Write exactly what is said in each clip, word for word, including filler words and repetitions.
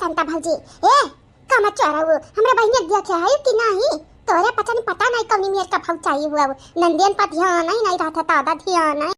शांता भौजी, ए, का मत चोराऊ, हमरा बहिनिया देखे है कि नहीं? तोरे पचन पता नहीं कौनी मेर का भौचाई हुआ, नंदियन पर ध्यान ही नहीं रहता, तादा ध्यान है।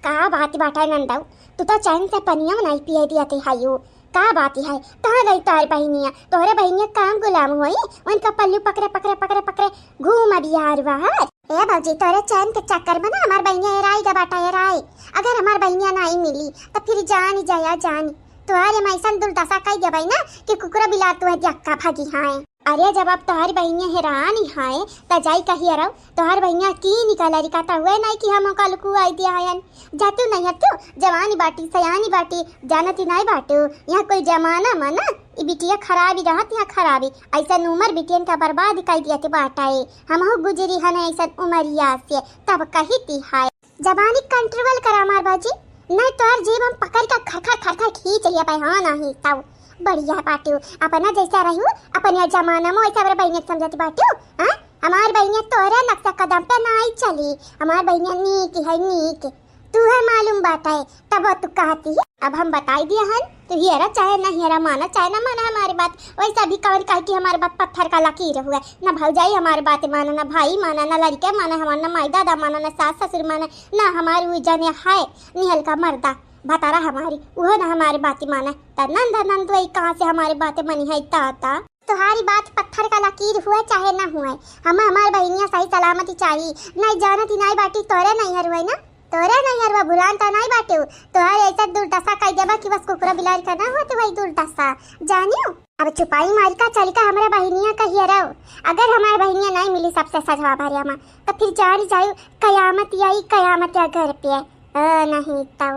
का बात बाटा नंदऊ, तू तो चैन से पनिया नहीं पिए दिया थे हायो। का बात है, कहाँ गई तोहर बहिनिया? तोहरे बहिनिया काम गुलाम होई, उनका पल्लू पकड़े, पकड़े, पकड़े, पकड़े घूम बिहार बाहर। ए भौजी, तोरे चैन के चक्कर में ना हमार बहिनिया हेराई गा बाटा, हेराई। अगर हमार बहिनिया नहीं मिली, तो फिर जानी जाया जानी। तोहरे में ऐसन दुर्दशा कई देबै ना कि कुकुरा बिलार तुहे दियक्का भागी हाय। अरे, जब अब तोहर बहिनिया हेरानी हाय, त जाई कहिया रहो, तोहर बहिनिया की निकल रिका, त हुए नहीं कि हम ओका लुकुआई दिया हयन। जातू नहीं हतू, जवानी बाटी, सयानी बाटी, जानती नहीं बाटू, यहाँ कोई जमाना में ना, ई बिटिया खराबी रहत, यहाँ खराबी, ऐसन उम्र बिटियन का बर्बाद कर दिया ते बाटा है। हमहू गुजरी हन ऐसन उमरिया से, तब कही ती हाय। जबानी control करा हमार बाजी, नहीं तोहर जीभ हम पकड़ के खरखर खरखर खींच लिया पाए। हाँ नहीं तब बढ़िया बाटू, अपना जैसा रहू, अपने जमाना में वैसा हमरे बहिनिया के समझती बाटू। हाँ, हमार बहिनिया तोहरे नक्शा कदम पे नहीं चली, हमार बहिनिया नीक है नीक, तू है मालूम बात है, तब तू कहती है। अब हम बताई दिया हन, तू हियरा चाहे ना हियरा, माना चाहे ना माना हमारी बात, वैसा भी कवन कहे कि हमारे बात पत्थर का लकीर हुआ, ना भौजाई हमारे बात माना, ना भाई माना, ना लड़के माना हमार, ना माई दादा माना, ना सास ससुर माना, ना हमार उ जने है निहल का मर्दा भतारा हमारी, उहो ना हमारी बात माने। त नंद नंद वही कहाँ से हमारी बात मनी है? ता ता तोहारी बात पत्थर का लकीर हुए चाहे ना हुए, हम हमार बहिनिया सही सलामती चाही। नहीं जानत ही नहीं बाटी तोरे नहीं हर हुए ना, तोरे नहीं हर हुआ भुलान तो नहीं बाटे। तोहार ऐसा दुर्दशा कई देबा कि बस कुकुरा बिलार का ना होत वही दुर्दशा, जानियो। अब चुपाई मारी का चली का हमरा बहिनिया का हियरव। अगर हमार बहिनिया नहीं मिली सबसे सजवा भरिया मा, तो फिर जान जायु कयामत आई, कयामत या घर पे। अ, नहीं तो।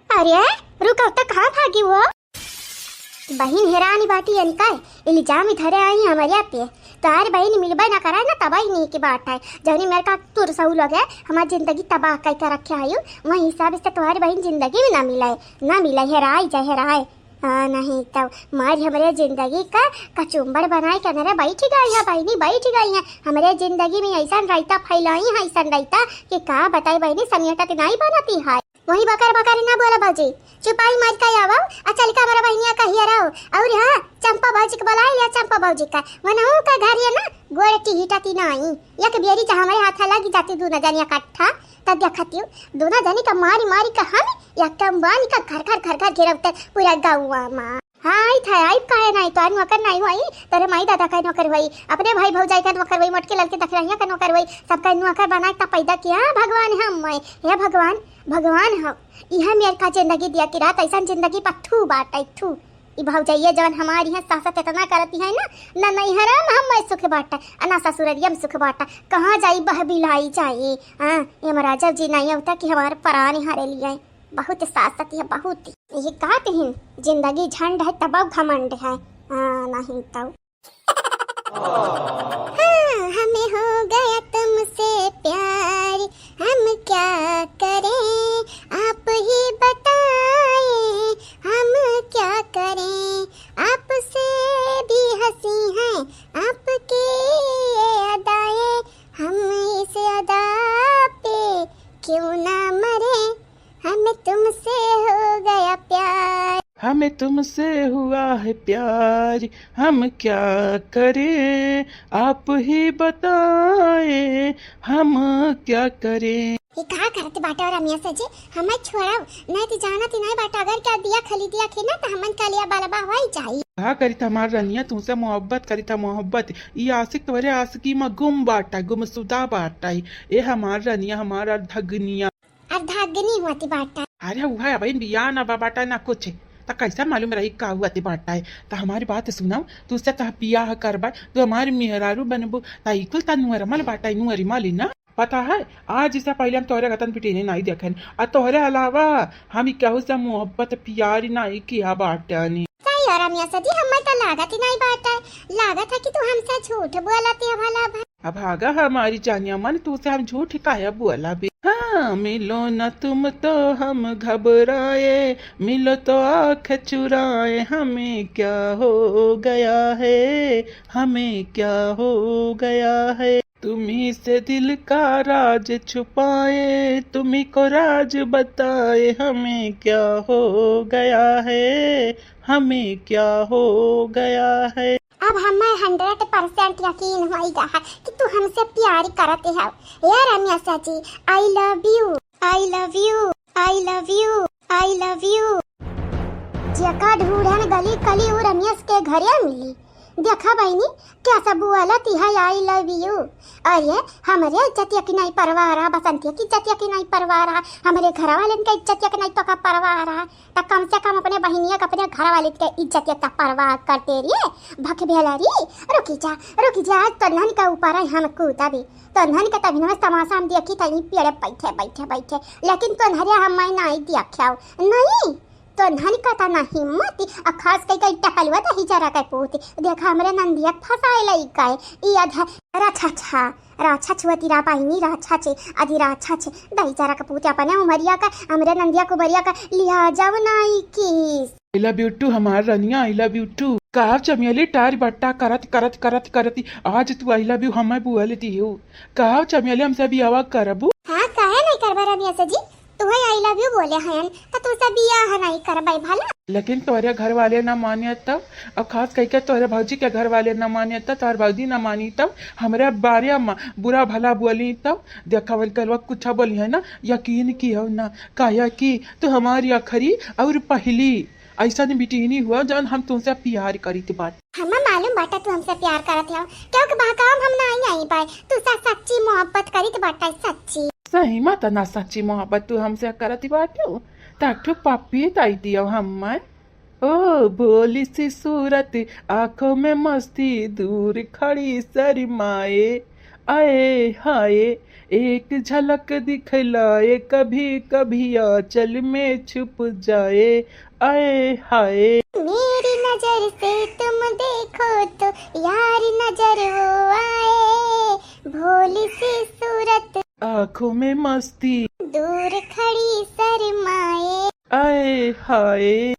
अरे, रुको तो, कहाँ भागी वो? बहिन हेरानी बाटी यानी का इल्जाम ही धरे आई हमरिया पे। तोहार बहिन मिलबे ना करे ना, तबाही नहीं की बात है। जौनी मेरे का तुर सहू लगे, हमार जिंदगी तबाह कई के रखे आयु, वही हिसाब से तोहार बहिन जिंदगी में ना मिले, ना मिले, हेराई जाए, हेराए। हाँ, नहीं तो मारी हमरे जिंदगी का कचुम्बर बनाए के अंदर बैठ गई है बहिनी, बैठ गई है। हमरे जिंदगी में ऐसा रायता फैलाई है, ऐसा रायता कि का बताई बहिनी, समेटत नहीं बनती है। वही बकर बकर ना बोला भौजी, चुपाई मार के आवो, आ चल के हमरा बहिनिया का हियरव। और हाँ, चंपा भौजी के बुलाए लिया, चंपा भौजी का, वनहू का घर ये ना, गोड़ टिहिटा ती नाई। एक बेरी जा हमरे हाथ लगी जाती दूना जनिया कट्ठा, तब देखती हूँ, दूना जनी का मारी मारी का हम, या कम बानी का घर घर घर घर घेरवते पूरा गाँव मा। हाँ, आई था, आई काहे नहीं, तो नौकर नहीं हुई, तेरे माई दादा का नौकर हुई, अपने भाई भौजाई का नौकर हुई, मोटके लड़के दखरहिया का नौकर हुई, सबका नौकर बनाए ता पैदा किया भगवान हम मैं। हे भगवान, भगवान हम, इहे मेर का जिंदगी दिया कि रात ऐसा जिंदगी पर थू बाटे, थू। ई भौजाइया जवन हमारी है सासत इतना करती है ना, ना नैहरा में हम मैं सुख बाटे, आ ना ससुररिया में सुख बाटे, कहाँ जाई बह बिलाई जाई। हाँ, यमराजा जी नहीं होता कि हमारे परान हरे लिए। बहुत सासत है, बहुत। ये कहत हिन, जिंदगी झंड है, तब घमंड है। हाँ, नहीं तो। हाँ, हमें हो गया तुमसे प्यार, हम क्या करें, आप ही बताएं, हम क्या करें। आपसे भी हंसी हैं आपकी ये अदाएं, हम इस अदा पे क्यों ना मरे, हमें तुमसे हो गया प्यार। हमें तुमसे हुआ है प्यार, हम क्या करें, आप ही बताएं, हम क्या करें। ये का करत बाटे और रमिया से जी, हमें छोड़ाओ, नहीं तो जाना ती नहीं बाटा, अगर क्या दिया खली दिया खी ना, तो हमन का लिया बलबा हो ही जाई। का करी था हमार रनिया, तुमसे मोहब्बत करी था मोहब्बत। ई आशिक तोहरे आशिकी में गुम बाटा, गुमशुदा बाटा। ए हमार रनिया, हमार अर्धगनिया। अर्धांगिनी हुआ ती बाटा। अरे उहे अबहिन बियाह ना बा बाटा ना कुछ, त कैसे मालूम रही का हुआ ती बाटा है? त हमारी बात सुनाओ, तू से तह बियाह करबा, तू हमारी मेहरारू बनबू, त ई कुल त नुअर मल बाटा, नुअरी माली ना। पता है, आज से पहले हम तोहरे गतन पिटेने नहीं देखन, आ तोहरे अलावा हम ई केहू से मोहब्बत प्यार नहीं किया बाटनी। सही हो रमिया सजी, हमें तो लागत ही नहीं बाटा, लागत है कि तू हमसे झूठ बोलती है भला भा। अब भागा हमारी जानिया मन, तू से हम झूठ काहे बोला बे? हाँ, मिलो न तुम तो हम घबराए, मिलो तो आँख चुराए, हमें क्या हो गया है, हमें क्या हो गया है। तुम्ही से दिल का राज छुपाए, तुम्ही को राज बताए, हमें क्या हो गया है, हमें क्या हो गया है। अब हमें हंड्रेड परसेंट यकीन होइगा है कि तू हमसे प्यार करत हव। ए रमेश जी, I love you, I love you, I love you, I love you। जेका ढूढ़न गली कली उ रमेश के घरे मिली। देखा बहिनी, कैसा बोलत है I love you। अरे, हमरे इज्जतिया की नाहीं परवाह रहा, बसंतिया की इज्जतिया की नाहीं परवाह रहा, हमरे घर वालेन के इज्जतिया की नाहीं तोका परवाह रहा, त कम से कम अपने बहिनिया के, अपने घर वाले के इज्जतिया का परवाह करते रे। भक भेला रे, रुकी जा, रुकी जा, आज तोन्हन के ऊपर है हम कूदबी। तोन्हन के तभी में तमाशा हम देखी त ई पेड़े बैठे, बैठे, बैठे, लेकिन तोन्हरे हम नाहीं देखियाव, नाहीं। तोन्हन का तना हिम्मत, आ खास कई कई टकलुआ दही जरा के पूत। देखा हमरे नंदिया के फंसाए लई गए। ई अध-, राक्षस, राक्षस हुआ तेरा बहिनी, राक्षस, अधि राक्षस, दही जरा के पूत अपने उमरिया का, हमरे नंदिया को उमरिया का लिया जाओ नाई किस। I love you too हमार रनिया, I love you too। काव चमेली टार बट्टा करत, करत, करत, करत, आज तू I love you हमें बोल दी हो। काव चमेली हमसे बियावा करबू? हाँ, काहे नहीं करबा रनिया से जी? तुहे I love you बोले हयन, त तू से बियाह नहीं करबै भला। लेकिन तोहरे घर वाले ना माने तब, और खास करके तोहरे भौजी के घर वाले ना माने तब, तोहर भौजी ना मानी तब, हमरे बारे में बुरा भला बोली तब, देखा वल कलवा कुछ बोली है ना, यकीन की हो ना, काहे कि तू हमारी आखिरी और पहली ऐसा बिटिहनी हुआ जौन हम तुमसे प्यार करीत बाटे। हमें मालूम बाटे तू हमसे प्यार करत हो, क्योंकि बहकावा में हम ना आई, आई पाए, तू सा सच्ची मोहब्बत करीत बाटे, सच्ची। सही में त ना सच्ची मोहब्बत तू हमसे करत बाटू, त एक ठो पप्पी दई दियो हमें। ओ भोली सी सूरत, आंखों में मस्ती, दूर खड़ी शर्माए, आए हाय, एक झलक दिखलाए, कभी कभी आंचल में छुप जाए, आए हाय। मेरी नजर से तुम देखो तो यार नजर वो आए, भोली सी सूरत, आंखों में मस्ती, दूर खड़ी शर्माए। आए हाय।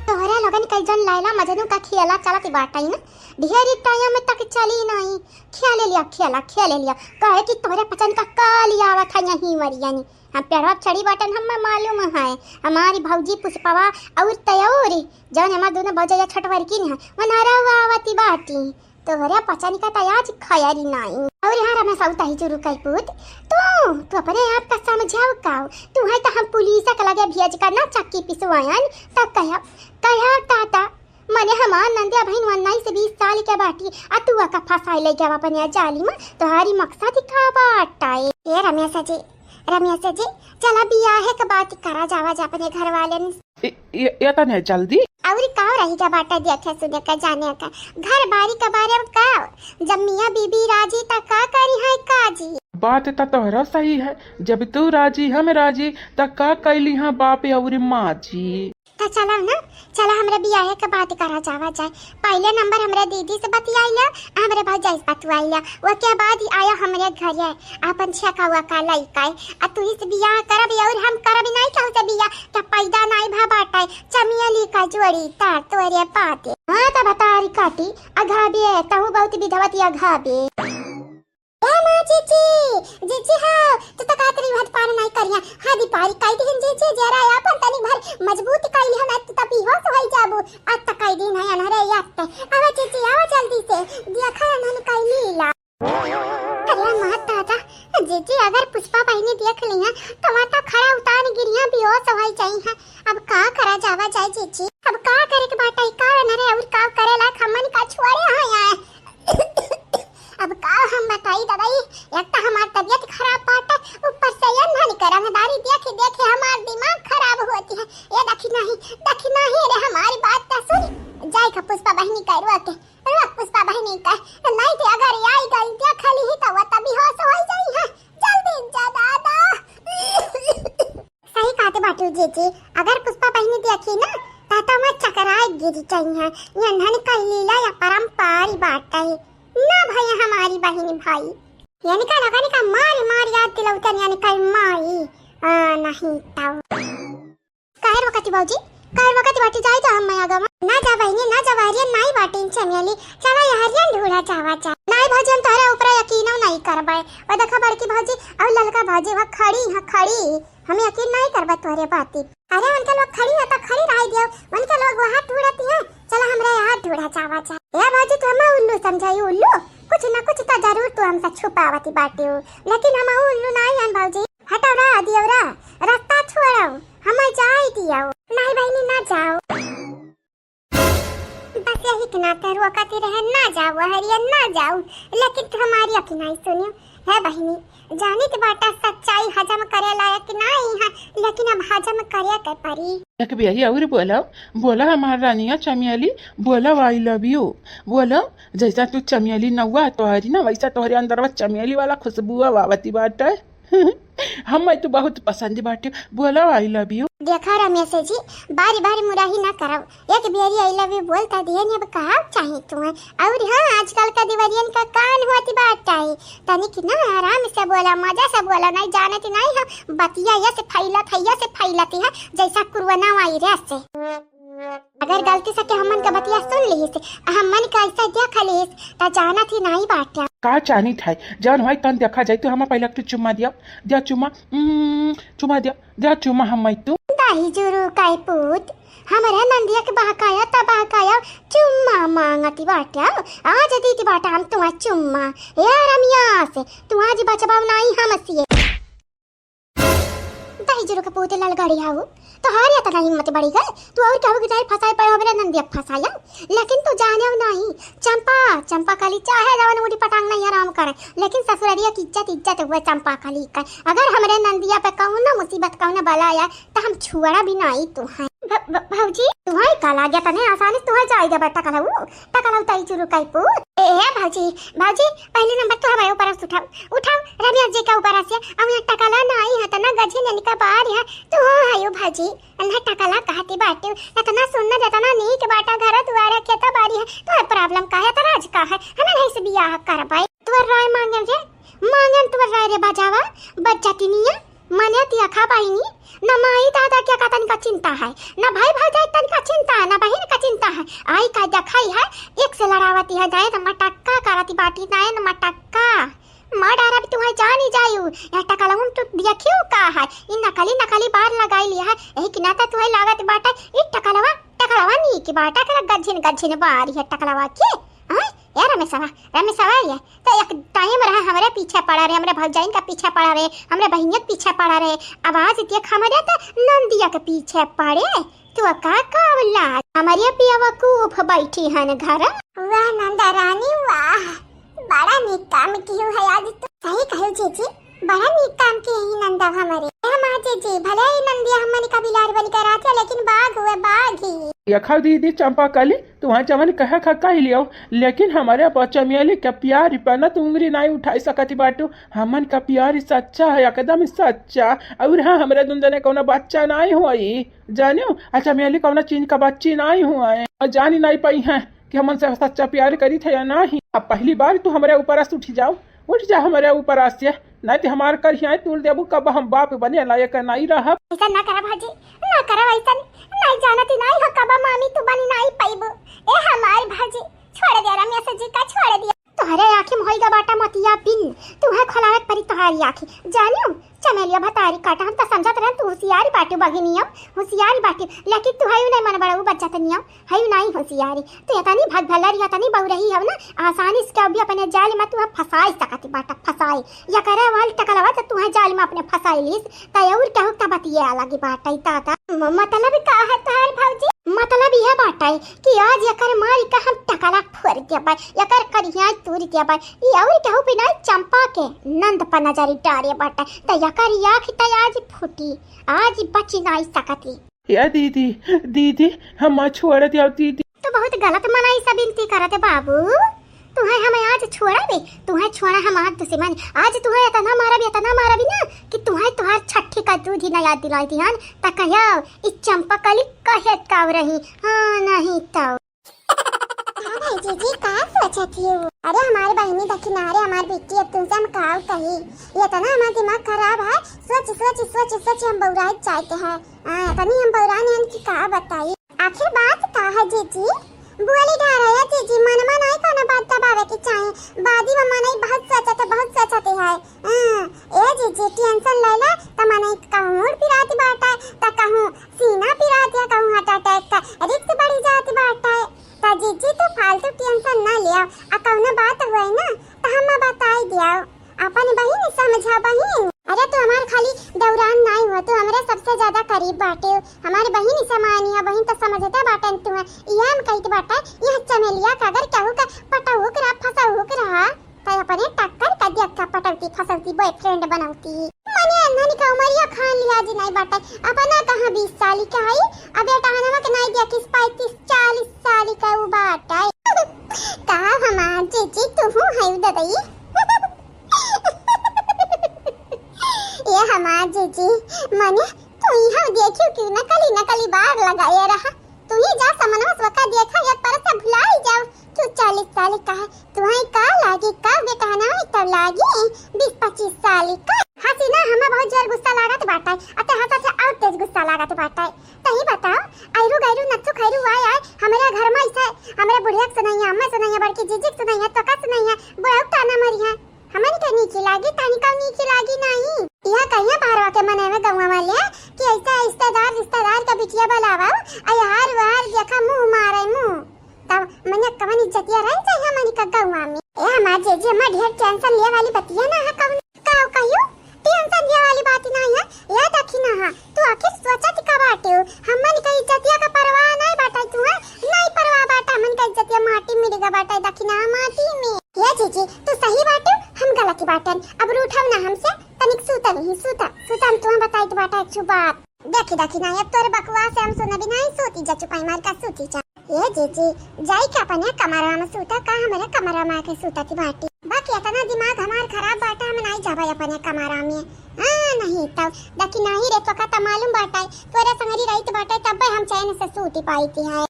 तोहरे लोगन के जौन लैला मजनू का खेला चलत बाटै न, ढेरी टाइम तक चली नाहीं। खेले लिया खेला, खेले लिया, काहे कि तोहरे पचन का काली आवत है यहीं मरियनी। हम पेड़वा चढ़ी बाटन, हमें मालूम है। हमारी भौजी पुष्पवा और तयोरी, जौन हमार दोनों भौजैया छोटवरकी न है, वनरवा आवती बाटी। तोहरे पचन का त आज खैरी नाई। और यहाँ रमेश, आऊ तही चुरू कई पूत, तू, तू अपने आप का समझाओ काऊ? तू है त हम पुलिस के लगे भेज कर ना चक्की पिसवायन, तब कहा, कहा ताता, मने हमार नंदिया बहिन उन्नीस बीस साल के बाटी, आ तू आका फंसाई ले गया अपने जाली में, तोहारी मकसद का बाटा है? ए रमेश जी, रमेश जी, चला बियाहे के बात करा जावा जा अपने घर वाले से। ए, ए, ए तने जल्दी। अउरी का रही का बाटा देखे सुने का जाने का, घर बारी के बारे में का, जब मियाँ बीबी राजी त का करी है काजी। बात त तोहरा सही है, जब तू राजी हम राजी त का कैली हाँ बाप अउरी माँ जी। त चला ना, चला हमरे बियाहे के बात करा जावा जाए। पहले नंबर हमरे दीदी से बतियाई ला, हमरे भौजाई से बतुआई ला, ओके बाद ही आया हमरे घरे अपन छेका वका लइका। आ तू इस बियाह करब और हम करब नहीं कहू से बियाह, त पैदा नहीं भा बाटे चमेली का जोड़ी तार तोरे पाते। हाँ त बतारी काटी अघाबे, तहु बहुत विधवती अघाबे। ए माँ जीजी, जीजी हो, तू त कहत रही हद पार नहीं करिया, हद पारी कई दिन जीजी जरा अपन तनी भर मजबूत कइली हम, तू त बेहोश होई जाबू, आज त कई दिन है अनहरे याद पे। आवा जीजी, आवा जल्दी से, देखा अनहन कई लीला। अरे माँ दादा, जीजी अगर पुष्पा बहिनी देख लिया, त वहाँ त खड़ा उतान गिरिया बेहोश होई जाई है। अब का करा जावा जाए जीजी? अब का करे के बाटे, का अनहरे और का करे लायक हमन का छोड़े हैं यार। अब का हम बताई दवाई, एक त हमार तबियत खराब बाटे, ऊपर से ये अनहन के रंगदारी देखे देखे हमार दिमाग खराब होती है। ये देखी नहीं, देखी नहीं रे, हमारी बात त सुन, जाए का पुष्पा बहिनी का रोक, रोक पुष्पा बहिनी का, नहीं तो अगर आई गई देख ली ही तो वो तभी होश हो जाई है। जल्दी जा दादा। सही कहते बाटू जीजी, अगर पुष्पा बहिनी देखी ना, ता तो मैं चकराए गिर जाई है। ये अनहन का लीला या परंपारी बात है ना भैया, हमारी बहिनी भाई। यानी का लगा का मारी मारी याद दिलौतन यानी का माई, आ, नहीं ताऊ। काहे रे बकती भौजी, काहे बकत बाटी, जाई तो हम मया गवा। ना जा बहिनी, ना जा, हरियन नाई बाटिन चमेली। चला ये हरियन ढूढ़ा चावा चा। नाई भौजी, हम तोहरे ऊपर यकीनो नाई करबै। ओ देखा बड़की भौजी और ललका भौजी वहाँ खड़ी है, खड़ी। हम यकीन नाई करबै तोहरे बाती। अरे उनके लोग खड़ी है तो खड़ी रह दियो, उनके लोग वहाँ ढूढ़ती है। चला हमरे यहाँ ढूढ़ा चावा चा। ए भौजी, तू हमें उल्लू समझाई, उल्लू? कुछ ना कुछ तो जरूर तू हमसे छुपावती बाटी हो, लेकिन हम उल्लू नाई हन भौजी। हटो रा दियो रा, रास्ता छोड़ो, हमें जाई दियो। नाई बहिनी, ना जाओ। बस यही के नाते रोकती रहे, ना जाओ हरिया, ना जाओ, लेकिन तू हमारी अखी नाई सुनियो। हे बहिनी, जानित बाटा सच्चाई हजम करे लायक नाई है, लेकिन अब हजम करे के परी। एक बेरी और बोलो, बोलो हमार रानिया चमेली, बोलो I love you, बोलो। जैसा तू चमेली नौआ तोहरी ना, वैसा तोहरे अंदरवा चमेली वाला खुशबुआ आवती बाटे। हमें तो बहुत पसंद बाटे, बोलो I love you। देखा रमेश जी, बारी बारी मुराही ना करब, एक बेरी I love you बोलता दिए नहीं, अब कहा चाही तुम्हें। और हाँ, आजकल का देवरियन का कान होती बात चाही, तनिक ना आराम से बोला, मजा से बोला, नहीं जानती नहीं हम बतिया ये से फैलत है, ये से फैलती है जैसा कोरोना वायरस से। अगर गलती से के हमन के बतिया सुन लिहिस, हमन के ऐसा देख लिहिस, त जानत ही नहीं बाटे। का जानित है, जौन होई तौन देखा जाई। तू हमें पहले एक ठो चुम्मा दिया, दिया चुम्मा, उम्म, चुम्मा दिया, दिया चुम्मा हमें तू। दाई जुरु काई पूत, हमरे नंदिया के बहकाया त बहकाया, चुम्मा मांगती बाटे। आज दीदी बाटा हम तुम्हार चुम्मा। ए रमिया से, तू आज बचबाव नहीं हमसे। दहिजरू के पूत ललगड़िया हो, तोहार इतना हिम्मत बढ़ी गए, तू और कहू कि जाए फंसाए पड़े हमरे नंदिया फंसाया, लेकिन तू जाने नहीं, चंपा, चंपा कली चाहे जवन उड़ी पटांग नहीं आराम करे, लेकिन ससुररिया की इज्जत, इज्जत हुए चंपा कली का। अगर हमरे नंदिया पे कौनो मुसीबत, कौनो बला आया, तो हम छुअड़ा भी नहीं तू है। भ-, भ-, भौजी, तुम्हारे का लाग्या तने आसानी से तुम्हारे जाए दे बेटा कलऊ, टकलऊ तई चुरु कई पूत। ए, ए, भौजी, भौजी, पहले नंबर तो हमारे ऊपर से उठाओ, उठाओ, रमेश जी का ऊपर से, अब यहाँ टकला ना आई है, तना गझे ने निका बाहर है, तू हो आयो भौजी, अन्हा टकला कहती बाटी, इतना सुंदर, इतना नीक बाटा, घर दुआरा, खेता बाड़ी है, तो है problem का है, तराज का है, हमें नहीं से बियाह करबाई। तुअर राय मांगन रे, मांगन तुअर राय रे बजावा, बज्जतिनिया, मने तिया खा पाइनी, न माई दादा के का तनिका चिंता है, न भाई भौजाई तनिका चिंता है, न बहिन का चिंता है। आई का देखाई है, एक से लड़ावती है, जाए न मटक्का करती बाटी, जाए न मटक्का। मार डारा भी तुम्हारे जान ही जायू, या टकलवा में तू देखियो का है, ई नकली नकली बार लगाई लिया है, यही के नाता तुम्हारे लागत बाटा, ई टकलवा, टकलवा नी की बाटा, कला गज्जिन गज्जिन बारी है टकलवा के। हाँ? ए रमेशवा, रमेशवा ये, तो एक time रहा हमरे पीछे पड़ा रहे, हमरे भौजाइन का पीछे पड़ा रहे, हमरे बहिनिया के पीछे पड़ा रहे। अब आज देख हमरे तो नंदिया के पीछे पड़े। तू का कावला? हमरे बेवकूफ बैठी हन घर। वाह नंदा रानी वाह, बड़ा नीक काम कियो है आज तो। सही कहो जीजी, बड़ा नीक काम कियो ही नंदा हमरे। ए हमार जीजी, भले ही नंदिया हमनी का बिलार बन के राजा, लेकिन बाघ हुए बाघ ही। देखा दीदी चंपा कली, तुम्हारे जवन कहे का कह लियो, लेकिन हमरे बच्चा मियाली के प्यार पे ना तू उंगली नहीं उठाई सकती बाटू। हमन का प्यार सच्चा है, एकदम सच्चा। और हाँ, हमरे दुन जने कौनो बच्चा नहीं होई, जानियो। अच्छा मियाली कौनो चीज का बच्ची नहीं हुआ है, और जानी नहीं पाई है कि हमन से सच्चा प्यार करी थे या नहीं। अब पहली बार तू हमरे ऊपर से उठ जाओ, उठ जा हमरे ऊपर से। नहीं तो हमार करिया तूल देबू, कब हम बाप बने लायक नहीं रहब। ऐसा ना करा भाजी, ना करा वैसा। नहीं जानती नहीं हो कब मामी तू बनी नहीं पाइबू। ए हमार भाजी, छोड़ दे रमेश जी का, छोड़ दिया। तोहरे आँखी में होइगा बाटा मोतिया बिन, तुम्हें खोलावे के परी तोहारी आँखी। जानियो, चमेलिया भतारी काटा, हम तो समझत रहन तू होशियारी बाटी बगिनियो, होशियारी बाटी, लेकिन तू है नहीं मन बड़ा, वो बच्चा तो नहीं हो। है नाई होशियारी। तू इतनी भगभलर या इतनी बउरही हव ना, आसानी से कभी अपने जाल में तू फंसाई सकती बाटा, फंसाई। या करे वाली टकलवा तो तू जाल में अपने फंसाई लीस, तो और केहू का बतिये अलग बाटा, दादा। म-, मतलब का है तोहार भौजी? मतलब यह बाटा कि आज एकर मारी का हम टकला फोड़ देबै, एकर करिया तोड़ देबै। ई और केहू पे नाई, चंपा के नंद पर नजरी डारे बाटा, तो एकर आँख तो आज फूटी, आज बची नाई सकती। ए दीदी, दीदी, हमार छोड़ दियो दीदी। तू बहुत गलत मनई से बिनती करत है बाबू। तुहे हम आज छोड़बे, तुहे छोड़ा हमार दुश्मन। आज तुहे इतना मारब, इतना मारब ना कि तुहे तुहार छठी का दूध ही ना याद दिलाई दिहन। त कहो, ई चंपा कली कहे काव रही। हाँ, नहीं तो। जीजी, का सोचत हियो? अरे हमार बहिनी दखिनहा रे, हमार बिट्टी, अब तुमसे हम का कही, ये तना हमार दिमाग खराब है। सोच सोच सोच सोच हम बौराइत जाइत है। हाँ, तनी हम बौरान हन कि का बताई। आखिर बात का है जीजी? बोली डारा है जीजी, मनमा नहीं कोनो बात दबावे के चाही। बादी में मनई बहुत सोचत है, बहुत सोचत है। हाँ, ए जीजी, tension ले ले, त मनई कहूँ मूड़ पिरात बाटे, त कहूँ सीना पिरात है, कहूँ heart attack का risk बढ़ी जात बाटे। त जीजी, तू फालतू tension ना लिया, आ कौनो बात हुए ना, त हम बताई दिया। अपन बहिन समझा बहिन। अरे तू हमार खाली दौरान नाई हो, तू हमरे सबसे ज्यादा करीब बाटे, हमार बहिन समान है, बहिन तो समझते बाटन तू है। ये हम कहत बाटे, यह चमेलिया का अगर केहू के पटौहू के रहा, फसौहू के रहा, तो अपने टक्कर का दिया का पटौती फसौती boyfriend बनौती। मने अन्हन का उमरिया खान लिहाजी नाई बाटे, अपना कहाँ बीस साल का है, अब बेटा हनवा के नाई दिया किस पैंतीस चालीस साल का उ बाटे। का हमार जीजी तू हूँ है ददई? ये हमार जीजी, मने तू यहाँ देखियो कि नकली नकली बार लगाए रहा। तू ही जा समनवा से वका देखा, ये परसा भुलाई जाओ। तू चालीस साल का है, तुम्हें का लागी, का बेटा ना है तब लागी बीस पच्चीस साल का। हसीना, हमें बहुत जोर गुस्सा लागत बाटे, अते हंसा से और तेज गुस्सा लागत बाटे। तही बताओ, आयरू गैरू नच्चू खैरू आय आय, हमारे घर में ऐसे, हमारे बुढ़िया के सुनाइया, अम्मा सुनाइया, बड़की जीजी के सुनाइया, तो का सुनाइया, बुढ़ऊ ताना मरिया। हमन के नीची लागी, तनिका नीची लागी नाही। यह कहिया बाहरवा के मनई में गौवा वाले कि ऐसा रिश्तेदार, रिश्तेदार का बिटिया बुलावा, आ यार वार देखा मुंह मारे मुंह। तब मने कवन इज्जतिया रह जाए हमन का गौवा में। ए हमार जीजी, हमार ढेर tension लिए वाली बतिया ना है कवन। का कहियो? Tension लिए वाली बात नहीं है। या दखिनहा, तू आखिर सोचत का बाटे हो? हमन का इज्जतिया का परवाह नहीं बाटे तू है? नहीं परवाह बाटे, हमन का इज्जतिया माटी मिल गया बाटे दखिनहा माटी में। या जीजी, तू सही बाटे, हम गलत बाटन। अब रूठब ना हमसे, तनिक सूता नहीं, सूता, सूता हम तुम्हें बताई तो बाटे एक ठो बात। देखी, देखी ना, अब तोरे बकवास से हम सुनबी नहीं, सूती जा चुपाई मार का सूती जा। ए जीजी, जाई के अपने कमरवा में सूता का, हमरे कमरवा में आके सूता थी बाटी। बाकी इतना दिमाग हमार खराब बाटे, हम नहीं जाबे अपने कमरा में। हाँ, नहीं तो, देखी नहीं रे, तोका त मालूम बाटे, तोरे संगरी रहित बाटे, तब्बे हम चैन से सूती पाई थी है।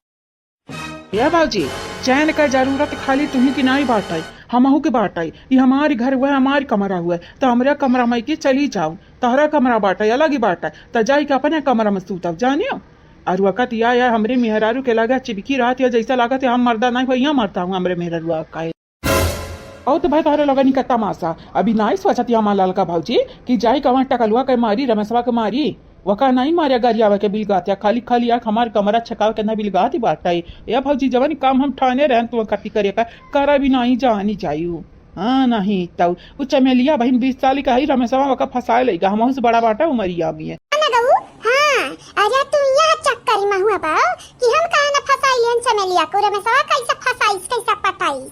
ए भौजी, चैन का जरूरत खाली तुही की नहीं बाटे, हमहू के बाटे। ई हमारी घर हुआ, हमारी कमरा हुआ, तो हमरे कमरा में के चली जाओ। तहरा कमरा बाटे, अलग ही बाटे, त जाई के अपने कमरा में सूतब, जानियो। और वकत या, या हमरे मेहरारू के लगा चिपकी रहत या, जैसा लागत है हम मर्दा नहीं भैया मरता हूँ हमरे मेहरारू का। और तो भाई तहरे लगनी का तमाशा, अभी नहीं सोचत या हमार ललका भौजी कि जाई के वहाँ टकलुआ के मारी, रमेशवा के मारी, वका नहीं मारे गरियावे के बिलगात या, खाली खाली आँख हमार कमरा छकावे के ना बिलगात ही बाटे। या भौजी, जवन काम हम ठाने रहन तू कति करे का, करा भी नहीं जानी जायू। हाँ, नहीं तउ उ चमेलिया बहिन बीस साल का है, रमेशवा ओका फंसाए लइगा, हमहू से बड़ा बाटा उमरिया में। ना गऊ, हाँ, अरे तू यहाँ चक्कर में हुआ बा कि हम कहा ना फंसाई लेन चमेलिया को, रमेशवा कैसे फंसाइस, कैसे पटाइस?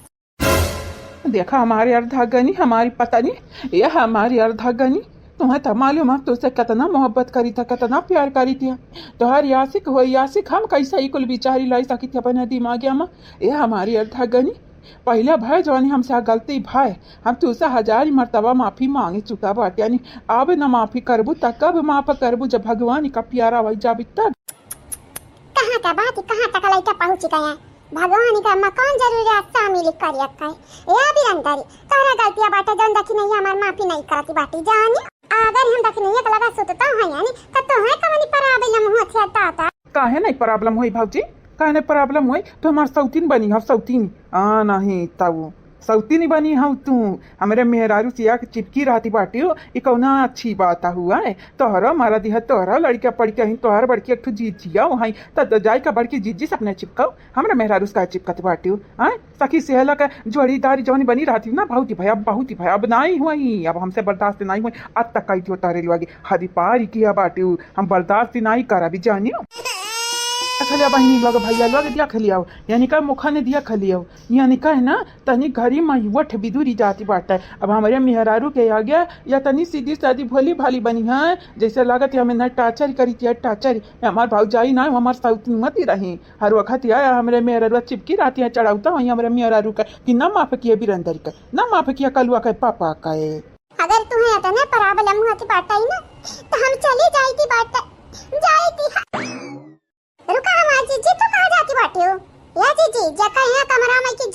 देखा हमारे अर्धागनी, हमारी पता नहीं, ये हमारी अर्धागनी, तुम्हें तो मालूम हम तुझसे कितना मोहब्बत करी था, कितना प्यार करी थी। तोहार यासिक हो यासिक, हम कैसे ही कुल बिचारी लाई सकी थी अपने दिमागिया में, ये हमारी अर्धागनी। पहला भय जवानी हमसे आ गलती भय, हम तुझसे हजारी मर्तबा माफी मांगे चुका बाटे, यानी अब न माफी करबू त कब माफ करबू, जब भगवान का प्यारा वही जाबी तब। कहाँ का बात, कहाँ तक लइका पहुँच गया? भगवान का मकान जरूर है, शामिल करिया का। ए बिरंदरी, तोहरा गलतिया बाटे, जौन देखी नहीं हमार माफी नहीं करती बाटी जानी। अगर हम देखी नहीं एक लगा सुतता है यानी, तब तो है कवनी problem होत है दादा। काहे नहीं problem होई भौजी? काहे नहीं problem होई? तो हमार सौतीन बनी हो, सौतीन। आ नहीं तऊ सौतीन बनी हो तू। हमरे मेहरारू से आके चिपकी रहती बाटी हो, ई कौना अच्छी बात हुआ है? तोहरो मारा दिया, तोहरो लड़का पड़ के ही, तोहर बड़की एक ठो जीजिया हो है, त, त जाई का बड़की जीजी से अपने चिपकाओ। हमरा मेहरारू से काहे चिपकत बाटियो? आय, सखी सहेला के जोड़ीदारी जौन बनी रहती ना, बहुत ही भया, बहुत ही भया। अब नाई हुई, अब हमसे बर्दाश्त नाई हुई। अब तक कही थी तारे लोग हदी पारी किया बाटियो, हम बर्दाश्त नाई करा भी जानियो। देख लिया बहिनी लोग, भैया लोग, देख लिया, यानी का मुखा ने देख लिया, यानी का है ना, तनी घरी में वठ बिदुरी जाती बाटे। अब हमरे मेहरारू के आ गया, या तनी सीधी सादी भोली भाली बनी है, जैसे लागत है हमें ना torture करी थी, torture। हमार भौजाई ना, हमार सौतीन मती रही। हर वक्त या हमरे मेहररुआ चिपकी रहती है, चढ़ावता है हमरे मेहरारू का कि ना माफ किया बिरंदरी का, ना माफ किया कलुआ के पापा का। अगर तुम्हें इतने problem होती बाटे ही ना, तो हम चली जाती बाटे, जाती है। रुका हमार जीजी, तू कहाँ जाती बाटे हो? या जीजी, जका यहाँ कमरा में की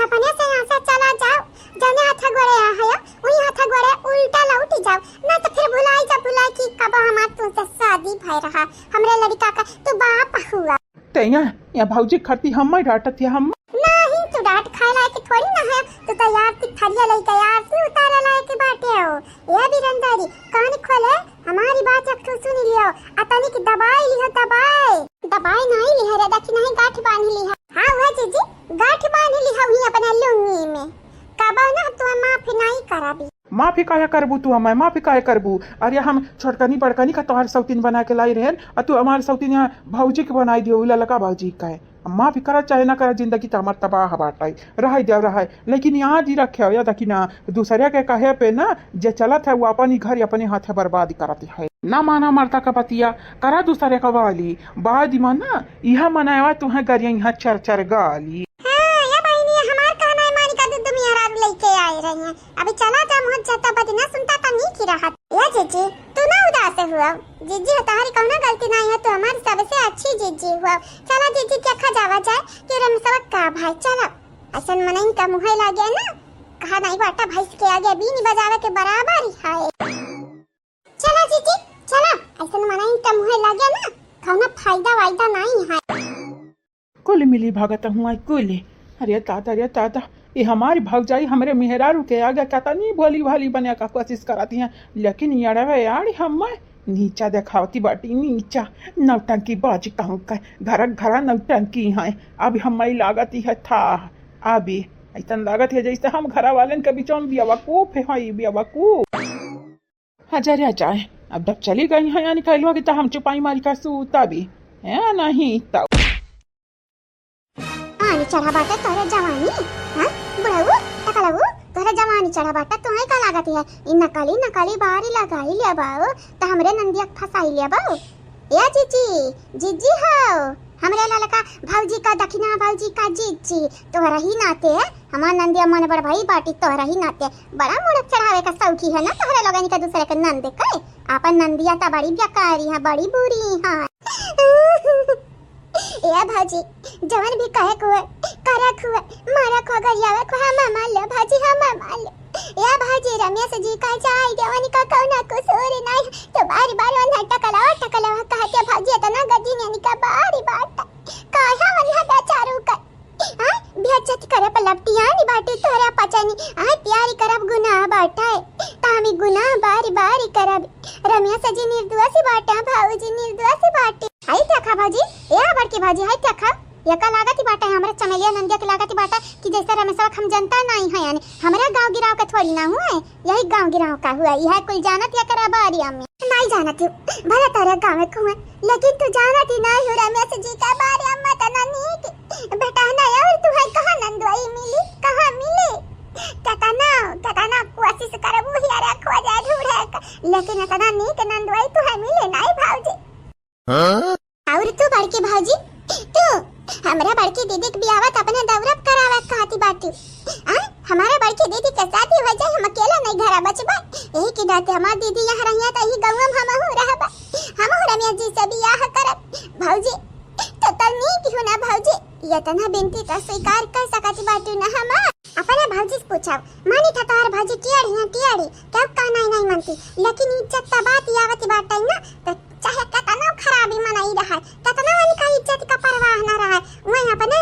अपने से यहाँ से चला जाओ, जौने हाथ गोड़े यहाँ है, वही हाथ गोड़े उल्टा लौट जाओ, ना तो फिर भुलाई जा, भुलाई कि कब हमार तुमसे शादी भय रहा, हमरे लड़का का तू बाप हुआ। ते यहाँ, यहाँ भौजी खरती हम डांटत है हम। नहीं, तू डांट खाए लायक थोड़ी ना है, तू तो आरती थरिया लेके आरती उतारे लायक बाटे हो। ए बिरंदारी, कान खोले, हमारी बात एक ठो सुन लियो, आ तनिक दबाई लिहो, दबाई। दबाई नहीं लिहो रे, देखी नहीं गांठ बांध लिहो। हाँ, वह जीजी, गांठ बांध लिहो ही अपने लुंगी में। कबो ना तू माफ नहीं करबी। माफी काहे करबू तू हमें, माफी काहे करबू? अरे हम छोटकनी बड़कनी का तोहार सौतीन बना के लाई रहन, आ तू हमार सौतीन यहाँ भौजी के बनाई दियो, उ ललका भौजी का है। माफी करा चाहे ना करा, जिंदगी त हमार तबाह बाटे, रहे दियो रहे, लेकिन याद ही रखे, याद रखी ना, दूसरे के कहे पे ना जे चलत है वो अपन ही घर अपने हाथे बर्बाद करत है। ना माना मर्दा का बतिया, करा दूसरे का वाली, बाद में ना इहा मनावा तुहे गरिया यहाँ चर चर गाली। हाँ, या बहिनी, हमार कहना है मानी का दुद्ध मेहरारू लेके आए रही हैं। अभी चला जा, मुँह जता बदी ना सुनता त नीक ही रहत। ए जीजी, तू ना उदास हुआ। जीजी, तोहरी कौनो गलती नहीं है, तू हमारी सबसे अच्छी जीजी हुआ। चला जीजी, देखा जावा जाए कि रमसवा का भाई, चला। असन मनइन का मुँह लागे ना, कहा नहीं बाटा भैंस के आगे बीन बजावे के बराबर ही है। चला जीजी, चला, असन मनइन का मुँह लागे ना, कौनो फायदा वायदा नहीं है। कुल मिली भगत हुआ कुल। अरे दादा, अरे दादा, ये हमारी भौजाई हमरे मेहरारू के आगे कतनी भोली भाली बने का कोशिश करती हैं, लेकिन यड़वे यार हम नीचा देखावती बाटी, नीचा। नौटंकी बाज कहूँ का, घर घरा नौटंकी हैं। अब हम लागत ही है था, अभी ऐसन लागत है जैसे हम घरा वालन के बीचों में बेवकूफ है, बेवकूफ। हजरिया जाए, अब जब चली गई हैं यानी कहलुआ कि त हम चुपाई मारी का सूता भी है नहीं तब। पानी चढ़ा बाटे तोहरे जवानी, हाँ? बुढ़ऊ, टकलऊ, तोहरे जवानी चढ़ा बाटे, तुहे का लागत है? इ नकली, नकली बारी लगाई लेबो, त हमरे नंदिया के फंसाई लेबो। ए जीजी, जीजी हो, हमरे ललका भौजी का दखिना, भौजी का जीजी, तोहरा ही नाते, हमार नंदिया मन बड़ भई बाटी, तोहरा ही नाते। बड़ा मूड़क चढ़ावे का शौकी है ना तोहरे लोगन का दूसरे के नंद के। आपन नंदिया त बड़ी बेकारी है, बड़ी बुरी है। ए भौजी, जवन भी कहे को है, करे को है, मारे को, गरियावे को, हम मान ले भौजी, हम मान ले। ए भौजी, रमेश जी का जाई दे, उनका कौनो कसूर नहीं। तो बार बार उन्हें टकलवा, टकलवा कहते भौजी, इतना गजी ने इनका बारी बात। काहे उन्हें बेचारू का, हाँ, बेइज्जत करे पर लपटियानी बाटी तोहरा पचनी। हाँ, प्यारी करब गुनाह बाटे, तामी गुनाह बारी बारी करब। रमेश जी निर्दोष बाटे, भौजी निर्दोष बाटे। हाय देखा भौजी, ए बड़की भौजी, हाय देखा, एका लागत ही बाटे, हमरा चमेलिया नंदिया के लागत ही बाटे कि जैसे रमेशवा के हम जनता नहीं है, यानी हमरा गाँव गिराव के थोड़ी ना हुए, यही गाँव गिराव का हुआ, यह कुल जानत या करा बारी अम्मी। नहीं जानत हूँ, भला तारा गाँव में हुए, लेकिन तू जानत ही नहीं हो रमेश जी का बारे अम्मा तना नीक। बेटा ना और तू है कहाँ नंदवाई मिली, कहाँ मिली? केतना, केतना कोशिश करबू हियारा खोजे ढूंढे क, लेकिन इतना नीक नंदवाई तू है मिले नहीं भौजी। हाँ? और तू बड़की भौजी, तू हमरा बड़की दीदी के बियाह त अपने दौरा पे करावे कहती बाटी। आ? हमारा बड़की दीदी के शादी हो जाए, हम अकेला नहीं घरा बचबा। यही के नाते हमार दीदी यहाँ रहिया त यही गाँव में हमहू रहबा। हमहू रमेश जी से बियाह करब। भौजी, तो तब नीक हो ना भौजी, ये तना बिनती का स्वीकार कर सकत बाटू ना हमार। अपने भौजी से पूछाओ, मानी था तोहर भौजी टियाड़ी ना टियाड़ी, क्या कहना ही नहीं मानती, लेकिन इज्जत का बात ही आवत बाटे ना, तो चाहे केतनो खराबी मनई रहे, केतनो उनका इज्जत का परवाह ना रहे, वहीं अपने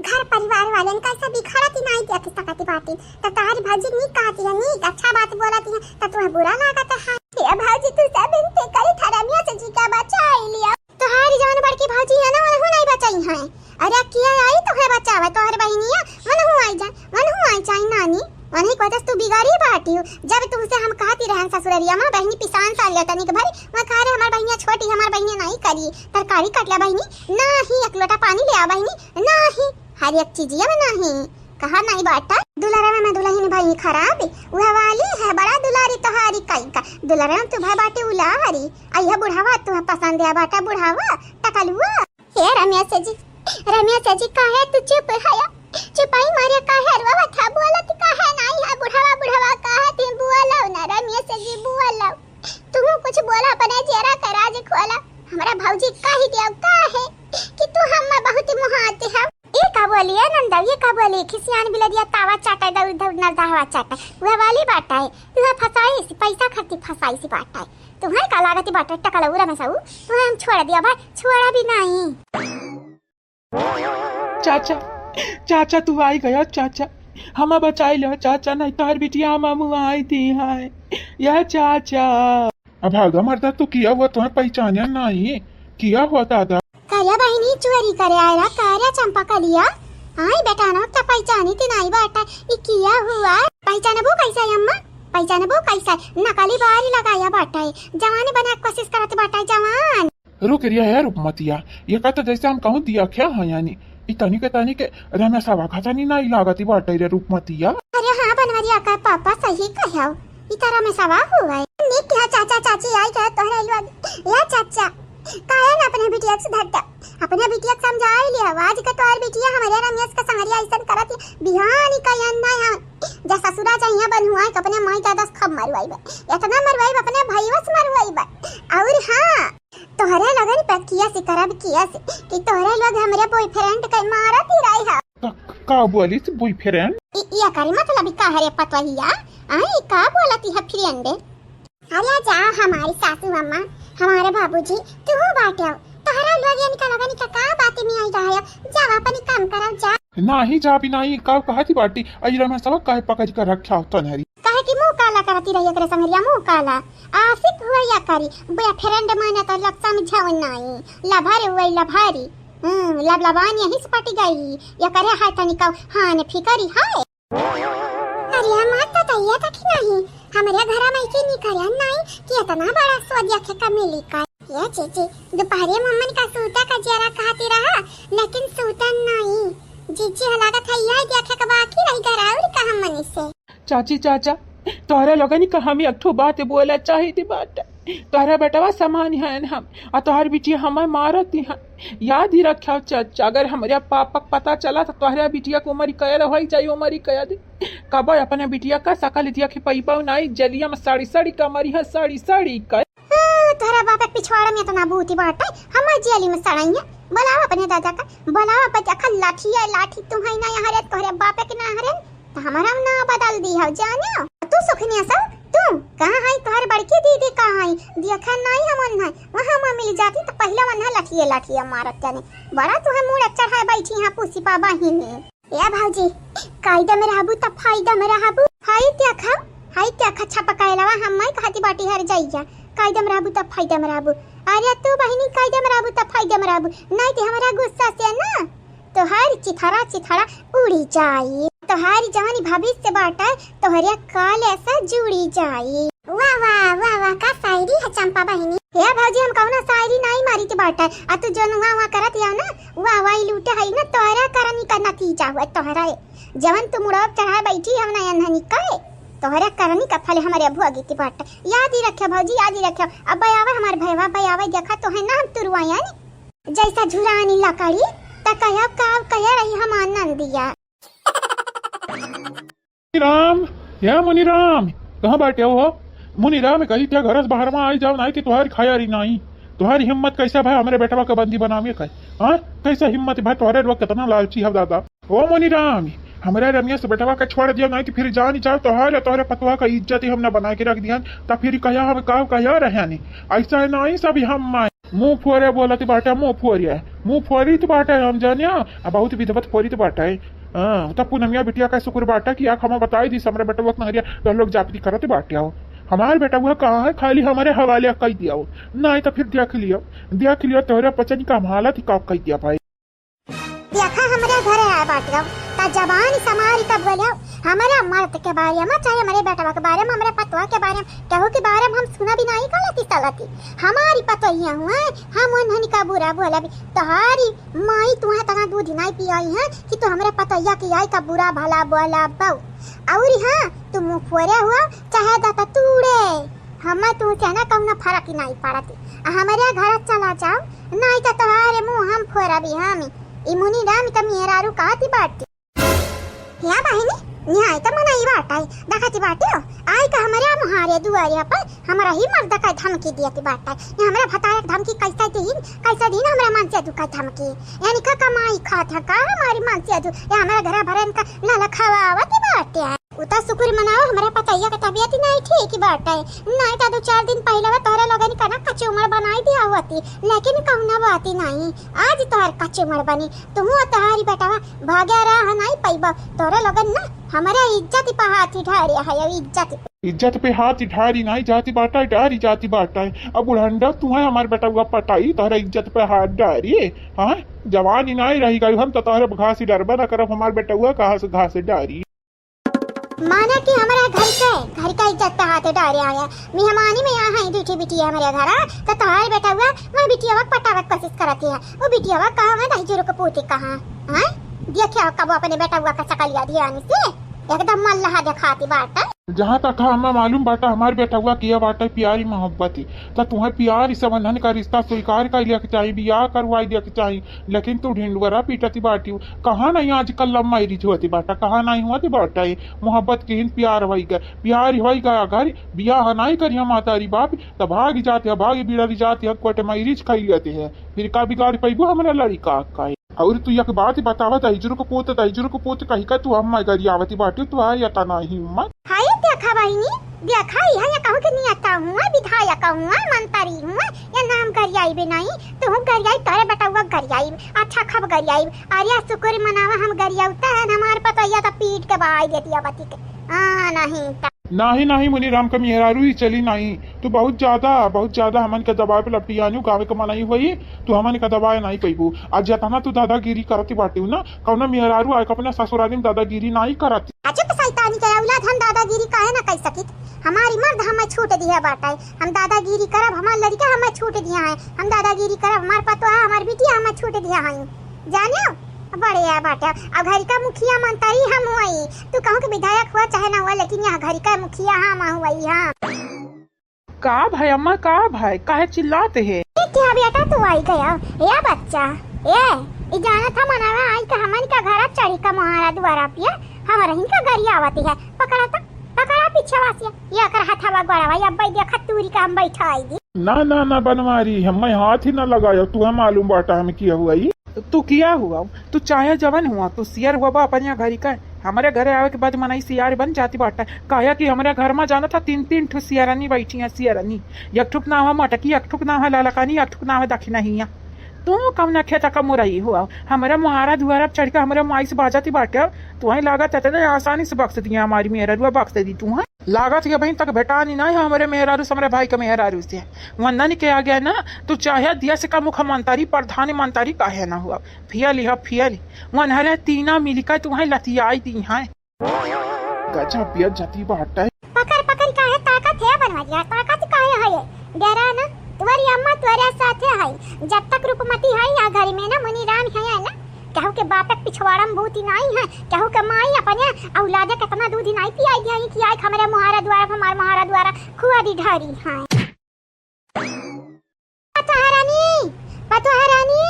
घर परिवार वालन का सब बिखरत ही नहीं देख सकत बाटी। तो तोहरी भौजी नीक कहती है, नीक अच्छा बात बोलती है, तो तुम्हें बुरा लागत है। ये भौजी तू सब बिनती करी था रमेश जी का बचाई लिया। तोहारी जवन बड़की भौजी है ना, वनहु नहीं बचाई है। अरे किया आई तोहे बचावे, तोहर बहिनिया, वनहु आई जा, वनहु आई जाई नानी। वनही को तू बिगाड़ी बाटी हो। जब तुमसे हम कहती रहन ससुररिया में बहिनी पिसान सालिया तनिक भरी, वहाँ कहा रे हमार बहिनिया छोटी, हमार बहिनिया नहीं करी, तरकारी काट लिया बहिनी, नहीं एक लोटा पानी ले आ बहिनी, नहीं हर एक चीजिया में नहीं। कहा नहीं बाटा, दुलारा में दुल्हन भाई खराब, वह वाली है बड़ा दुलारी तोहारी कई का, दुलारा में तू भाई बाटे उलारी, आ यह बुढ़ावा तू पसंद है बाटा बुढ़ावा, टकलुआ। हे रमेश जी, रमेश जी काहे तू चुप है? चुपाई मारे काहे रोवा था, बोलत काहे नहीं है? बुढ़ावा, बुढ़ावा कहा थे, बोलो ना रमेश जी, बोलो। तू कुछ बोला, अपने जेरा के राज खोला। हमरा भौजी कही दिया काहे कि तू हम बहुत मुहाते हो। एक का बोलिए नंदवी, का बोली, खिसियान बिलदिया तावा चाटे, दौड़ दौड़ नल दहवा चाटे। वह वाली बात है, तुहे फसाइस, पैसा खातिर फसाइस बात है। तुम्हें का लागत बाटे टकलौरा में से ऊ? तुम्हें हम छोड़ दिया भाई, छोड़ा भी नहीं। चाचा, चाचा, तू आई गया चाचा, हमा बचाई लो चाचा, नहीं तोहर बिटिया हमा मुआई दी है। या चाचा। अब भागा मर्दा, तू किया हुआ, तुम्हें पहचाने नहीं, किया हुआ दादा? का रे बहिनी, चोरी करे आए रहा का रे चंपा कलिया? आई बेटा ना, तो पहचानी ती नहीं बाटा, ई किया हुआ? पहचानबो कैसा है अम्मा? पहचानबो कैसा है? नकली बारी लगाया बाटा है, जवानी बने के कोशिश करत बाटा है, जवान। रुक रिया है रूपमतिया, ये का तो जैसे हम कहूँ दिया क्या है यानी, ई तनी के तनी के रमेशवा खजानी नहीं लागत ई बाटा रे रूपमतिया। अरे हाँ बनवरिया का पापा सही कहो, ई तो रमेशवा हुआ है। निक है चाचा चाची आई गए तोहरे लोग। या चाचा, काहे ना अपने बिटिया से धरता? अपने बिटिया के समझाई लिया, आज के तोहर बिटिया हमारे रमेश के संगरिया ऐसन करत है, बिहान ही कहीं अंधा है। जा ससुरा जा यहाँ बनहुआ के अपने माई दादा से खूब मरवाई बा, इतना मरवाई बा, अपने भईवा से मरवाई बा। और हाँ, तोहरे लगन पे किया से करब किया से कि तोहरे लोग हमरे बॉयफ्रेंड के मारत ही रही है। का, का बोली से बॉयफ्रेंड? इ-, ये करी मतलब का हरे पतवहिया? आई का बोलती है फ्रेंड? अरे जा हमारी सासू अम्मा, हमारे बाबूजी, तू बाटे, तोहरा लोग यानी का लगन का, का बात में आई रहा है? जाओ अपनी काम करब जा। नाही जा भी नाही, का कहती बाटी? अजरा में सब काहे पकड़ कर रखा हो तनहरी? काहे कि मुंह काला करती रही एकरे संगरिया, मुंह काला। आशिक हुआ या करी, बॉयफ्रेंड माने तो लग समझाओ नाही। लभर हुआ लभरी। हम्म, लबलबान यहीं से पट गई। या करे है तनिका हान फिकरी है। अरे माँ तो तैया था कि नहीं? हमरे घर में के नहीं करे नहीं कि इतना बड़ा सो देखे का मिली का। ये जीजी, दोपहरे मम्मन का सूता का जरा कहती रहा, लेकिन सूतन नहीं। जीजी ह लागत है यह देखे के बाकी रह गया और का हमनी से। चाची चाचा, तोहरा लोगनी का हम एक ठो बात बोला चाहित बाटे। तोहरा बेटवा समान हन हम, आ तोहर बिटिया हमें मारत हन। याद ही रखियो चाचा, अगर हमरे पापा के पता चला तो तोहरा बिटिया के उमर कैद होई जाई, उमर कैद। कबो अपने बिटिया का शकल देखे पइबो नाई, जलिया में सड़ी सड़ी का मरी है, सड़ी सड़ी का। हाँ, तोहरा बाप के पिछवाड़ा में इतना बूती बाटे, हमार जेली में सड़ाई है। बोलाओ अपने दादा का, बोलाओ, अपन देखा लाठी है, लाठी तू है ना यहाँ रे, तोहरे बाप के ना हरे, तो हमारा ना बदल दी है, जाने? तू सुखनिया सब, तू कहाँ है, तोहर बड़की दीदी कहाँ है? देखा नहीं हम उन्हें, वहाँ हम मिल जाती तो पहले उन्हें लाठिए लाठिए मारत जाने। बड़ा तू है मूड़ चढ़ाए बैठी यहाँ पुसिपा बहिनी। ए भौजी, कायदा में रहबू त फायदा में रहबू। हाय देखा, हाय देखा छपकायलवा, हम माई कहती बाटी हर जाइया। कायदा में रहबू त फायदा में रहबू। अरे तू बहिनी कायदा में रहबू त फायदा में रहबू। नहीं त हमरा गुस्सा से ना तोहार चिथड़ा चिथड़ा उड़ी जाई। तोहार जवानी भविष्य बाटे, तोहरे काल ऐसा जुड़ी जाई। वाह, वाह, वाह, वाह, का शायरी है चंपा बहिनी। हे भौजी, हम कौनो शायरी नाई मारी के बाटे। आ तू जोन वाह, वाह करत हिया ना, वाह, वाह, ई लूटे है ना, तोहरा करनी का नतीजा हुआ तोहरा। जवन तू मुड़वा चढ़ाए बैठी हम ना एन्हनी कहे, तोहरा करनी का फल हमरे भोगी के बाटे। याद ही रखे भौजी, याद ही रखे। अब आवे हमार भैया, अब आवे, देखा तो है ना हम तुरुआ यानी। जैसा झुरानी लकड़ी, त कहे अब का, अब कहे रही हमार नंदिया। मुनीराम, हे मुनीराम, कहाँ बाटे हो? मुनीराम कही, "त्या घर से बाहर में आई जाओ, नाई कि तुहारी खाया रही नाई, तुहारी हिम्मत कैसे भाई हमरे बेटवा के बंदी बनावे का? हाँ, कैसे हिम्मत भाई, तुहरे लोग कितना लालची है दादा।" ओ मुनीराम, हमरे रमेश बेटवा के छोड़ दियो, नाई कि फिर जान जाओ तुहारे, तुहरे पतवा का इज्जत ही हमने बना के रख दिया, त फिर कहा हम का कहा रहे नहीं, ऐसा है नाई सब हम मुँह फोरे बोलत बाटे, मुँह फोरे, मुँह फोरित बाटे हम जानिया, आ बहुत विधवत फोरित बाटे। हाँ, तब पूनमिया बिटिया का शुक्र बाटे कि आँख हमें बताई दी, हमरा बेटवा के नहरिया तो लोग जापती करत बाटे हो। हमार बेटवा कहाँ है, खाली हमारे हवाले कई दिया हो, नहीं तो फिर देख लियो, देख लियो तोहरे पचन का हम हालत ही का कई दिया भाई। देखा हमरे घरे आए बाटियो, ता जबान संभारी का बोलियो, हमरे मर्द के बारे में, चाहे हमरे बेटवा के बारे में, हमरे पतवा के बारे में, केहू के बारे में हम सुना भी नहीं गलती सलती। हमारी पतोहिया हुआ, हम उन्हन का बुरा बोला भी। तोहारी माई तुहे तना दूध नहीं पियाई है कि तू हमरे पतोहिया की आई का बुरा भला बोला बऊ। और हाँ, तू मुँह फोरे हुआ, चाहे दाता तूड़े। हमें तू से ना कौनो फर्क ही नहीं पड़त। आ हमरे घर चला जाओ, नहीं तो तोहारे मुँह हम फोरबी हम। ई मुनीराम का मेहरारू कहती बाटी। या बहिनी, यहाँ आई त मनई बाटै, देखती बाटियो, आई का हमरे मुहारे दुआरे पर हमरा ही मर्द का धमकी दियती बाटै। ये हमरे भतारे के धमकी कैसे दीन, कैसे दीन हमरे मनसेधू का धमकी। यानी का कमाई खात है का हमारी मनसेधू, ये हमरे घर भरन का ललखवावती बाटे। उ त शुक्र मनाओ, हमरे पतोहिया के तबियत ही नाहीं ठीक बाटै, नाहीं त दो चार दिन पहिले वा तोहरे लोगन का ना कचूमर बनाई दिया होती, लेकिन कौनो बात ही नाहीं, आज तोहर कचूमर बनी। तुहू तोहरी बेटवा भागे रहा नाहीं पैबा, तोहरे लोगन ना हमरे इज्जत पे हाथ ही ढारे है, इज्जत। इज्जत पे हाथ ही ढारी नाहीं जाती बाटै, डारी जाती बाटै। अब बुढ़ंडा तुहै हमार बेटवा पटाई, तोहरे इज्जत पे हाथ डारी, हाँ? जवान ही नाहीं रही गई, हम तो तोहरे घास ही डरबा ना करब, हमार बेटवा कहाँ से घास डारी। माने कि हमरा घर के, घर का इज्जत पे हाथ डारे आया। मेहमानी में यहाँ है दूठी बिटिया हमरे घर, हाँ? तो तोहार बेटवा वह बिटिया पटावे के कोशिश करत है। वो बिटिया कहाँ है, दहिजरू के पूत कहाँ, हाँ? देखियो कब अपने बेटवा का सकलिया ध्यान से, एकदम मल्लाह देखाती बाटै। जहाँ तक हमें मालूम बाटै, हमार बेटवा किया बाटै प्यारी मोहब्बत ही। तो तुहै प्यार संबंधन का रिश्ता स्वीकार कर लिया के चाही, बियाह करवाई दिया के चाही। लेकिन तू ढिंडवरा पीटती बाटी, कहाँ नाहीं आजकल love marriage होती बाटा, कहाँ नाहीं होती बाटा। ये मोहब्बत के हिन प्यार होई गए, प्यार होई गए, अगर बियाह नाहीं करिया मातारी बाप, त भाग जाते हैं, भाग बिड़री जाते हैं, court marriage खाई लेते हैं। फिर का बिगाड़ पैबू हमरा लड़िका का? और तू एक बात बतावा, दहिजरू के पूत, दहिजरू के पूत कही का तू हम गरियावती बाटी, तू आ या तना हिम्मत। हाय देखा बहिनी, देखा, इहाँ या कहूँ के नेता हुआ, विधायक हुआ, मंत्री हुआ, या नाम गरियाई भी नाहीं, तुहू गरियाई, तोहरे बेटवा गरियाई, अच्छा खब गरियाई। अरे शुक्र मनावा हम गरियाउता है, हमार पतोहिया तो पीट के बहाई देती है बती के। हाँ, नाहीं त। नाहीं, नाहीं, मुनीराम का मेहरारू ही चली नाहीं। तू बहुत ज्यादा, बहुत ज्यादा हमन के दबाव पे लपटियानू, गाँव के मनई होई, तू हमन के दबाए नाहीं पैबू। आज जतना तू दादागिरी करती बाटी ना, कौनो मेहरारू आए के अपने ससुरारी में दादागिरी नाहीं करती। आ चुप शैतानी के औलाद, हम दादागिरी काहे ना कर सकित? हमारी मर्द हमें छूट दिया बाटै, हम दादागिरी करब, हमार लड़िका हमें छूट दिया है, हम दादागिरी करब, हमार पतोहा, हमार बिटिया हमें छूट दिया है। जानियो, बड़े या बाटे, अब घर का मुखिया मंत्री हम हुई, तू कहूँ के विधायक हुआ चाहे ना हुआ, लेकिन यहाँ घर का मुखिया हम हुई, हाँ। का भाई अम्मा, का भाई, काहे चिल्लात है? ए, क्या बेटा तू आई गया? ए बच्चा, ए, ई जानत ह मनवा आई का हमन का घर चढ़ी का मोहारा दुआरा पिया, हमरहिन का गरियावती है। पकड़ा त, पकड़ा पीछे वासिया, ये कर हथवा गोड़वा, ये अब्बई देखा तूरी का हम बैठाई दी। ना, ना, ना बनवारी, हमें हाथ ही ना लगायो, तुहै मालूम बाटा हम किया हुआ ई। तू किया हुआ, तू चाहे जवन हुआ, तू सियर हुआ बा अपने घरी का। हमरे घरे आवे के बाद मनई सियार बन जाती बाटा। काहे कि हमरे घर में जानत ह तीन तीन ठो सियरनी बैठी हैं, सियरनी। एक ठुक नाव है मटकी, एक ठुक नाव है ललकानी, एक ठुक नाव है दखिनहिया। तू कम न खेता का मुरई हुआ, हमरे मुहारा दुआरा पर चढ़ के हमरे माई से बाजती बाटे। तुहै लागत है इतने आसानी से बख्श दिया, हमारी मेहररुआ बख्श दी तुहै। लागत है बहिन तक भेटानी नाहीं है हमरे मेहरारू से, हमरे भाई के मेहरारू से। वंदन के आगे ना, तू चाहे देश का मुख्यमंत्री, प्रधानमंत्री काहे ना हुआ, फेल ही फेल। वनहरे तीना मिलकर तुहै लतियाई दी हैं। गजब बेइज्जती बाटे। पकड़ पकड़ काहे ताकत है बनवरिया, ताकत काहे है ये? डरा ना, तुहरी अम्मा तुहरे साथे है। जब तक रूपमती है या घर में ना मुनीराम है ना, केहू के बाप के पिछवाड़ा में बूती नाहीं है, केहू के माई अपने औलादे केतना दूध नाहीं पियाई दिया कि आई हमरे मुहारा दुआरा पर हमार मुहारा दुआरा खुआ दी ढारी है। पतोहा रानी, पतोहा रानी,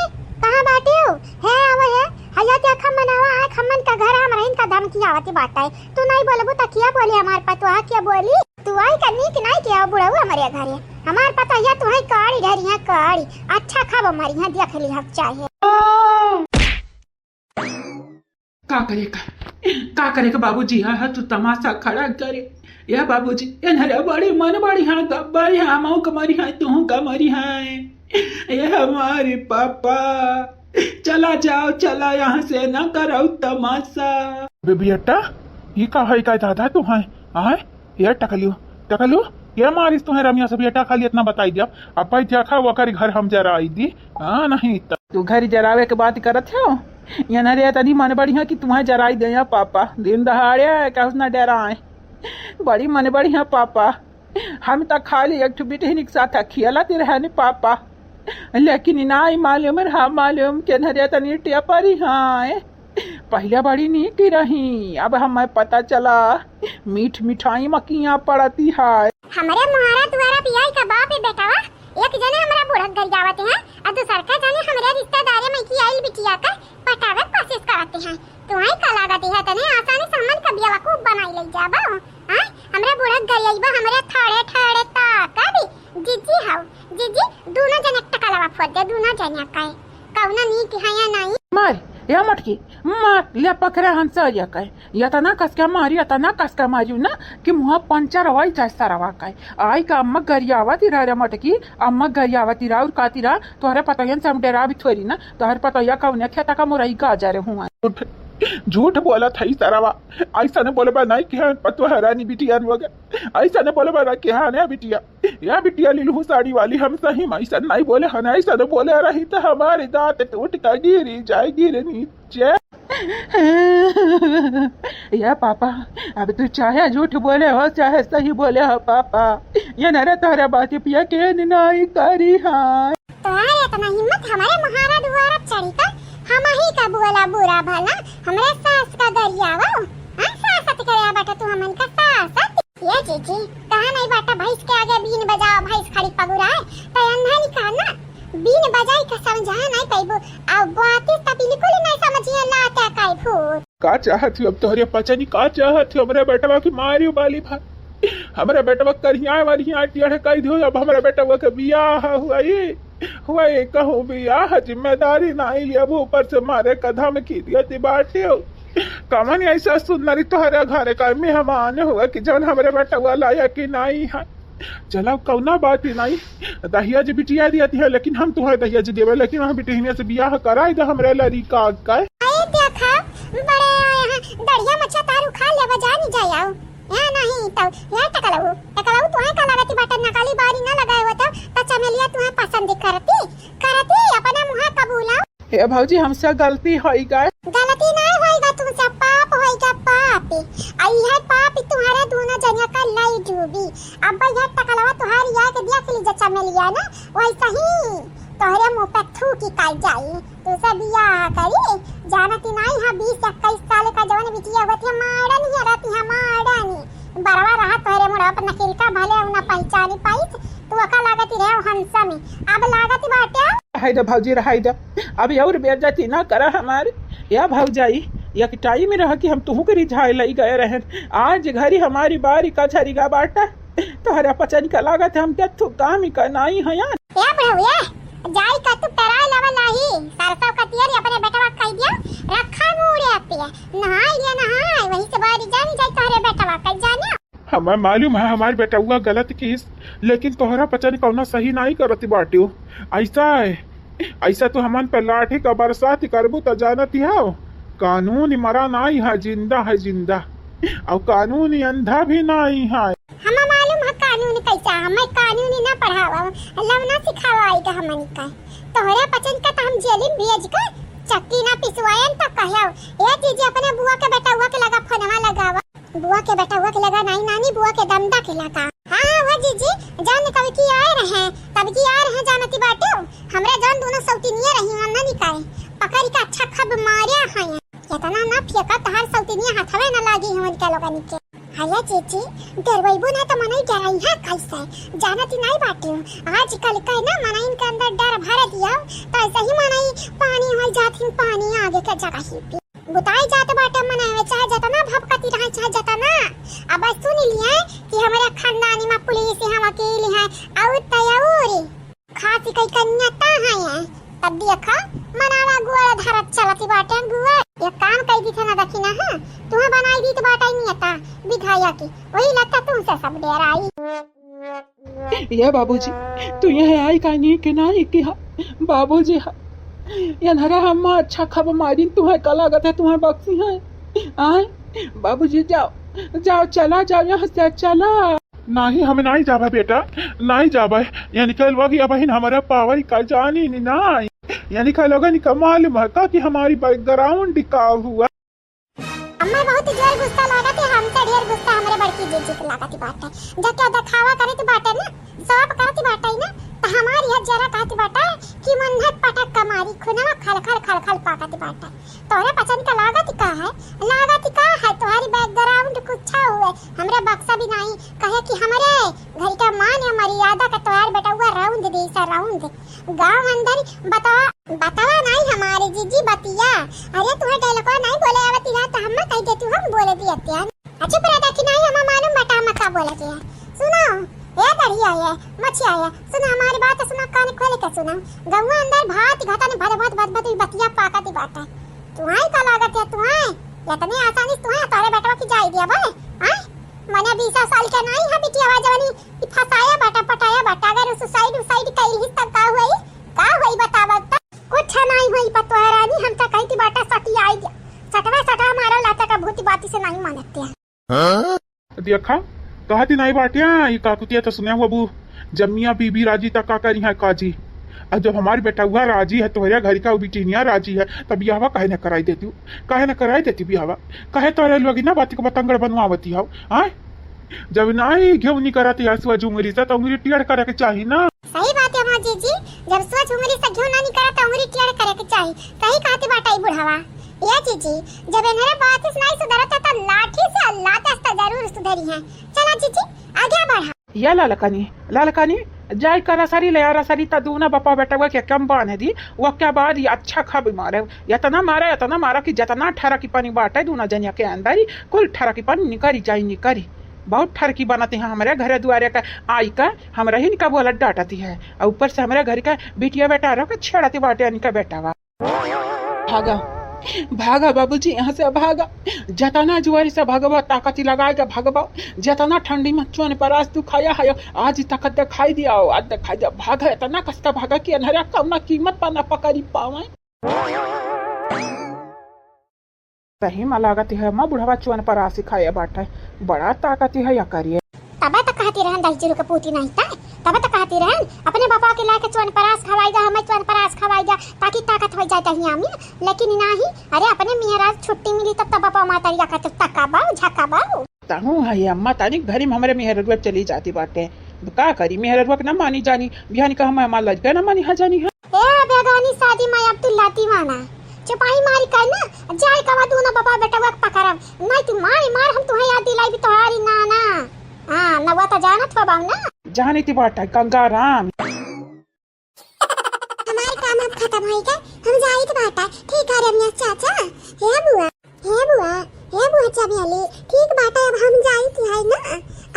कहाँ बाटे हो? है, आवा है। हया देखा मनवा, आए खम्मन का घर हमरहिन का धमकी आवती बाटे। तू नाहीं बोलबू त किया बोली हमार पतोहा, किया बोली? तू आई का नीक नाहीं किया बुढ़ऊ हमरे घरे। हमार पतोहिया तुहै काड़ी ढरी है काड़ी। अच्छा खब हमारी यहाँ देख ली हम चाहे। का करे का, का करे का बाबूजी, हाँ, हाँ, तू तमाशा खड़ा करे। या बाबूजी, एनहरे बड़ी मन बड़ी हाँ, गब्बर हाँ, हमहू का मरी हाँ, तुहू का मरी हाँ। ये हमारे पापा, चला जाओ, चला यहाँ से, ना करो तमाशा। बे बेटा, ये का है का दादा तू है? आय, ये टकलू, टकलू, ये मारिस तुहै रमिया से बेटा, खाली इतना बताई दिया। अब भाई देखा, वकर घर हम जराई दी। हाँ, नहीं त। तू घर जरावे के बात करत हो? एनहरे तनी मन बढ़िया कि तुहै जराई दे या पापा। दिन दहाड़े है, कहूँ ना डराए। बड़ी मन बढ़िया पापा। हम त खाली एक ठो बिटहिन के साथ खेलत रहनी पापा। लेकिन नाहीं मालूम रहा, मालूम कि एनहरे तनी टेपरी हैं। पहिले बड़ी नीक रही, अब हमें पता चला मीठ मिठाई में किया पड़ती है। हमरे मुहारा दुआरा बियाई का बाप ही बेटवा, एक जने हमरा बूढ़क गरियावत हैं, और दूसर का जने हमरे रिश्तेदारे में की आइल बिटिया का पटावे के कोशिश करत हैं। तुहै का लागत है तने आसानी से हमन का बियावा को जीजी, दूनो जने टकलवा फोड़ दे, दूनो जने का। कौनो नीक है या नहीं? मार, या मटकी, मार, ले पकड़े हंसा या का। यतना कसके मारी, यतना कसके मारी ना कि मुँह पंचर होई जाए सरवा का। आई का अम्मा गरियावती रह रे मटकी, अम्मा गरियावती रह और काती रह, तोहरे पतोहियन से हम डेराबी थोरी ना, तोहरे पतोहिया कौने खेता का मुरई गाजर हुआ। झूठ, झूठ बोलत है सरवा, ऐसा न बोलबा नहीं कि हाँ पतोह रानी बिटिया न वगे, ऐसा न बोलबा ना कि हाँ ने बिटिया, या बिटिया लीलू साड़ी वाली, हम सही में ऐसा नहीं बोले हन, ऐसा न बोले रही तो हमारे दांत टूट का गिरी जाए गिरे नीचे। या पापा, अब तू चाहे झूठ बोले हो चाहे सही बोले हो पापा, ये नरे तोहरे बात पिया के नहीं करी हाँ। तोहार इतना हिम्मत हमारे मुहारा दुआरा चढ़ी का, हम ही का बोला बुरा भला, हमरे सास का गरियावा, हम सासत करे बाटे तू हमन का सासत। ये जीजी, कहा नहीं बाटा भैंस के आगे बीन बजाओ, भैंस खड़ी पगुराए, तो अंधा नहीं कहा ना, बीन बजाई का समझा नहीं पैबू, अब बातें तो बिल्कुल नहीं समझिए लाता काई भूत। का चाहत हो अब तोहरे पचनी, का चाहत हो हमरे बेटवा की मारी वाली भाई, हमरे बेटवा करिया वाली यहाँ टेढ़ कई दियो, अब हमरे बेटवा के बियाह हुआ ये, हुआ ये कहूँ बियाह जिम्मेदारी नहीं लेबू, ऊपर से मारे का धमकी दिया दी बाटे हो। कमन ऐसा सुंदरी तोहरे घरे का मेहमान हुआ कि जौन हमरे बेटवा लायक ही नहीं है। चला कौना बात ही नहीं, दहिया जी बिटिया दिया दिया, लेकिन हम तुम्हारे दहिया जी देवे, लेकिन वहाँ बिटिया से बियाह कराई दे हमरे लड़िका का। आए देखा, बड़े यहाँ दढ़िया मच्छा तारू खा लेबा जानी जाओ। यहाँ नहीं तो, यहाँ टकलऊ, टकलऊ तुम्हें का लागती बाटे नकली बारी ना लगाए हो तो, तो चमेलिया तुम्हें पसंद करती, करती अपने मुँह कबूला। हे भौजी, हमसे गलती होई गए। गलती नहीं होई गए तुमसे, पाप होई गए, पाप। आई है पाप तुम्हारे दोनों जनिया का लाई डूबी। अब यह टकलवा तुम्हारी आके देख लीजिए चमेलिया ना, वैसे ही तोहरे मुँह पे थूकी काट जाई। तुझसे बियाह करी, जानती नहीं है, बीस इक्कीस साल का जवन बिटिया होती है, मारन ही रहती है, मारन। बरवा रहा तोहरे मुड़वा पर नकील का, भले उन्हें पहचानी पाइस, तू ओका लागती रहे हंसा में, अब लागती बाटे। रहाई दे भौजी, रहाई दे, अब और बेइज्जती ना करा हमारे। या भौजाई, एक टाइम रहा कि हम तुहू के रिझाए लई गए रहन, आज घरी हमारी बारी का झरिगा बाटा। तोहरा पचन का लागत है, हम क्या थू काम ही का नाई है यार। ए बुढ़ऊ, ए, जाई का तू पेराए लावा लाही, सरसों का तियरी अपने बेटवा कह दिया, रखा मूड़े पे, नहाई लिया नहाई, वहीं से बारी जानी जाई तोहरे बेटवा कह जाने। हमें मालूम है हमार बेटउआ गलत किहिस, लेकिन तोहरा पचन कौनो सही नाई करत बाटियो। ऐसा है, ऐसा तू हमन पे लाठी का बरसात करबू त जानत हो, कानून मरा नाई है, जिंदा है, जिंदा। और कानून अंधा भी नाई है। हमें मालूम है कानून कैसा, हमें कानून ना पढ़ावा, लव ना सिखावा आएगा हमन का। तोहरा पचन का त हम जेल में भेज के चक्की ना पिसवाएन त कहो, ए जीजी अपने बुआ के बेटउआ के लगा फोनवा लगावा। बुआ के बेटउआ के लगा नाई नानी, बुआ के दमदा के लगा। हाँ, हाँ, वो जीजी, जान कब की आए रहे, तब की आए रहे जानती बाटू। हमरा जान दोनों सौतिनिया रही, हम ना निकाले। पकड़ के अच्छा खब मार्या है। इतना ना फेंका, तहार सौतिनिया हाथवे ना लागी है उनके लोगन के। हया जीजी, डरवैबो ना तो मनई डराई है कैसे? जानती नहीं बाटू। आजकल के ना मनई के अंदर डर भर दिया, तो ऐसे ही मनई पानी हो जात ही पानी आगे के जगह ही पे। बुताई जात बाटे मनई में, चाहे जतना भभकती रहे, चाहे जतना। अब सुन लिए कि हमरे खानदानी में पुलिस है, वकील है, और तयौरी खासी कई कन्या ता है। तब देखा, मनावा गोड़ धरत चलती बाटे गोड़। एक काम कई दी थे ना दखिना, हाँ, तुम्हें बनाई दी तो बाटे नेता, विधायक, वही लगता तुमसे सब डेराई। ये बाबूजी, तू यहाँ आई का नहीं के ना के हा? बाबूजी हा, ये नरा हम अच्छा खब मारिन, तुम्हें का लागत है, तुम्हें बक्सी है? आए, बाबूजी जाओ, जाओ, चला जाओ यहाँ से, चला। नहीं, हम नहीं जाबे बेटा, नहीं जाबे। यानी कल वही अब हिन हमारा पावर का जानी नहीं ना। यानी कल लोगन का मालूम है का कि हमारी बैकग्राउंड का हुआ। हमें बहुत जोर गुस्सा लागत है, हमसे ढेर गुस्सा हमरे बड़की जीजी के लागत बाटे। जब क्या दिखावा करत बाटे ना, शो ऑफ करत बाटे ना, तो हमारी यह जरा कहत बाटे कि मन्नत पटक कमारी खुनवा खल खल खल खल पाकत बाटे। तोहरे पचन का लागत का है? लागत का है? तोहरी बैकग्राउंड कुछ हुए, हमरे बक्सा भी नहीं कहे कि हमरे घर का मान या मर्यादा का तोहार बेटउआ राउंद दे सा राउंद। गाँव अंदर बतवा, बतवा नहीं हमारे जीजी बतिया। अरे तुम्हें डायलॉग नहीं बोले आवती है तो हम कह देती हूँ, हम बोले दिए थे। अच्छा, पर देखी नहीं, हमें मालूम बता, हम का बोले के है। सुनो, ए दढ़िया, आए, मछी आए, सुना हमारी बात, सुना कान खोल के सुना। गौवा अंदर भात घाटा ने भर भर भर भर बतिया पाकत बाटे। तुहाई का लागत है, तुहाई इतने आसानी से तुहाई तारे बेटवा की जाई दिया बे? आय, मने बीस साल के नहीं है बिटिया जवानी, ई फसाया बाटा, पटाया बाटा। अगर उ suicide उसाइड कइल ही तब का होई? का होई बतावा त? कुछ नहीं होई पतोह रानी, हम तो कहती बाटा सटी आई दिया। सटवा सटा मारो लाता का भूत बाती से नहीं मानते हैं। देखा, कहती नाई बाटिया, ई काकुतिया त सुने हुआ बू, जब मियाँ बीबी राजी त का करी है काजी। और जब हमारी बेटउआ राजी है, तोहरे घर का बिटिनिया राजी है, तब बियाहवा काहे न कराई देती, काहे न कराई देती बियाहवा? काहे तोहरे लोग ना बात को बतंगड़ बनवावती हो, हाँ? जब नाई घेवनी करत या सुआ झुमरी से, त उंगली टेढ़ करे के चाही ना। सही बात है माँ जीजी, जब सुआ झुमरी से घेवना नहीं करत, त उंगली टेढ़ करे के चाही। सही कहती बाटे ई बुढ़ावा। ए जीजी, जब इन्हरे बात से नहीं सुधरत है, त लाठी से लाते से जरूर सुधरी है। चला जीजी, आगे बढ़ा। या लालकानी, लालकानी, जाई का रसरी ले आ, रसरी त दूना बपा बेटवा के कम बांध दी, वो के बाद ये अच्छा खा भी मारे, इतना मारे, इतना मारे कि जितना ठरकी पानी बाटे दूना जनिया के अंदर ही, कुल ठरकी पानी निकरी जाई, निकरी। बहुत ठरकी बनती है हमरे घरे दुआरे का, आई का हमरा ही इनका बोलत डांटती है, और ऊपर से हमरे घर का बिटिया बेटा रहो के छेड़ती बाटे इनका बेटावा। भागा, भागा बाबूजी, यहाँ से भागा। जतना जुआरी से भगवा, ताकती लगाए के भगवा। जतना ठंडी में चोन परास दुखाया है, आज ताकत दिखाई दिया, आज दिखाई दिया। भागा, इतना कस का भागा कि अन्हरा कौना कीमत पर न पकड़ी पावे। सही में लागत है, माँ बुढ़वा चोन परास खाए बाटे। बड़ा ताकती है या करिए। तबे त कहती रहन दही चूरू के पूती नहीं तय, तबे त कहती रहन अपने बापा के लाके चोन परास खवाई जा, हमें चोन परास खवाई जा, ताकि ताकत हो जाए दहिया में। लेकिन नाही, अरे अपने मेहराज छुट्टी मिली तब त बापा मातरिया खातिर तकाबो, झकाबो। तहूँ है अम्मा, तानी घरी में हमरे मेहररुआ चली जाती बाटे। का करी, मेहररुआ के ना मानी जानी, बिहानी का हम हमार लजबे ना मानी हा जानी हा। ए बेगानी शादी में अब तू लाती माना, चुपाई मारी कर ना, जाए कवा दूना बापा बेटवा के पकड़ब, नहीं तू मारी मार, हम तुहे याद दिलाई भी तोहारी नाना। हाँ, नवा त जानत हो बाऊ ना। जानी ती बाटा गंगाराम। हमार काम अब खत्म होई के हम जाइत बाटा। ठीक है रमेश चाचा। हे बुआ, हे बुआ, हे बुआ चमेली, ठीक बाटा, अब हम जाइत है ना।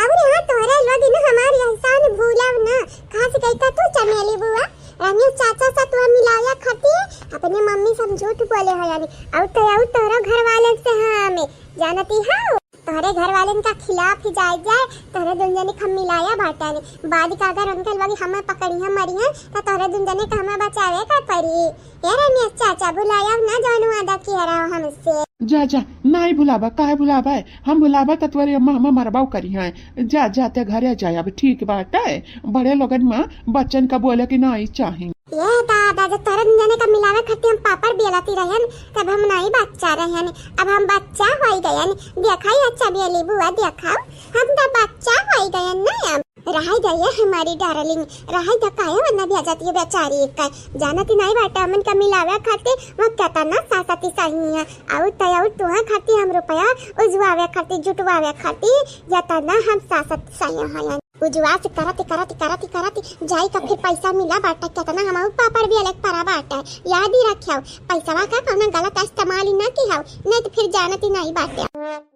अब यहाँ तोहरे लोग न हमार एहसान भूलब ना। खास कई का तू चमेली बुआ, रमेश चाचा से तू मिलाया खातिर अपने मम्मी से हम झूठ बोले है यानी। और तो और तोहरा घर वाले से हम जानती हो। तोहरे घर वालन का खिलाफ ही जाए जाए, तोहरे दुन जने के हम मिलाया बाटा ने। बाद का अगर उनके लोग हमें पकड़िया मरिया, तो तोहरे दुन जने के हमें बचावे का पड़ी। ए रमेश चाचा, भुलाया ना जौन वादा किया रहो हमसे। जा, जा, नाई भुलाबा, काहे भुलाबा है? हम भुलाबा त तोरे अम्मा हमें मरबाऊ करी हैं। जा, जा, ते घरे जा, अब ठीक बाटे। बड़े लोगन में बच्चन का बोले के नाई चाही। ये दादा, जब तोहरे दुन जने का मिलावे खातिर हम पापड़ बेलती रहन, तब हम नहीं बच्चा रहन, अब हम बच्चा होई गयन। देखा ही अच्छा बेली बुआ, देखा, हम तो बच्चा होई गयन ना। अब रहाई दे ये हमारी डार्लिंग, रहाई दे, काहे वरना भेजत ये बेचारी का। जानती नहीं बाटे, हमन का मिलावे खातिर वो केतना सासती सही है। और तो और तुहा खातिर हम रुपया उजवावे खातिर, जुटवावे खातिर, यतना हम सासत सही है। उजवा से करत, करत, करत, करत जाई का फिर पैसा मिला बाटे, केतना हम पापड़ भी अलग परा बाटे। याद ही रखियो, पैसवा का कौनो गलत इस्तेमाल ही ना किहो, नहीं तो फिर जानती नहीं बाटे।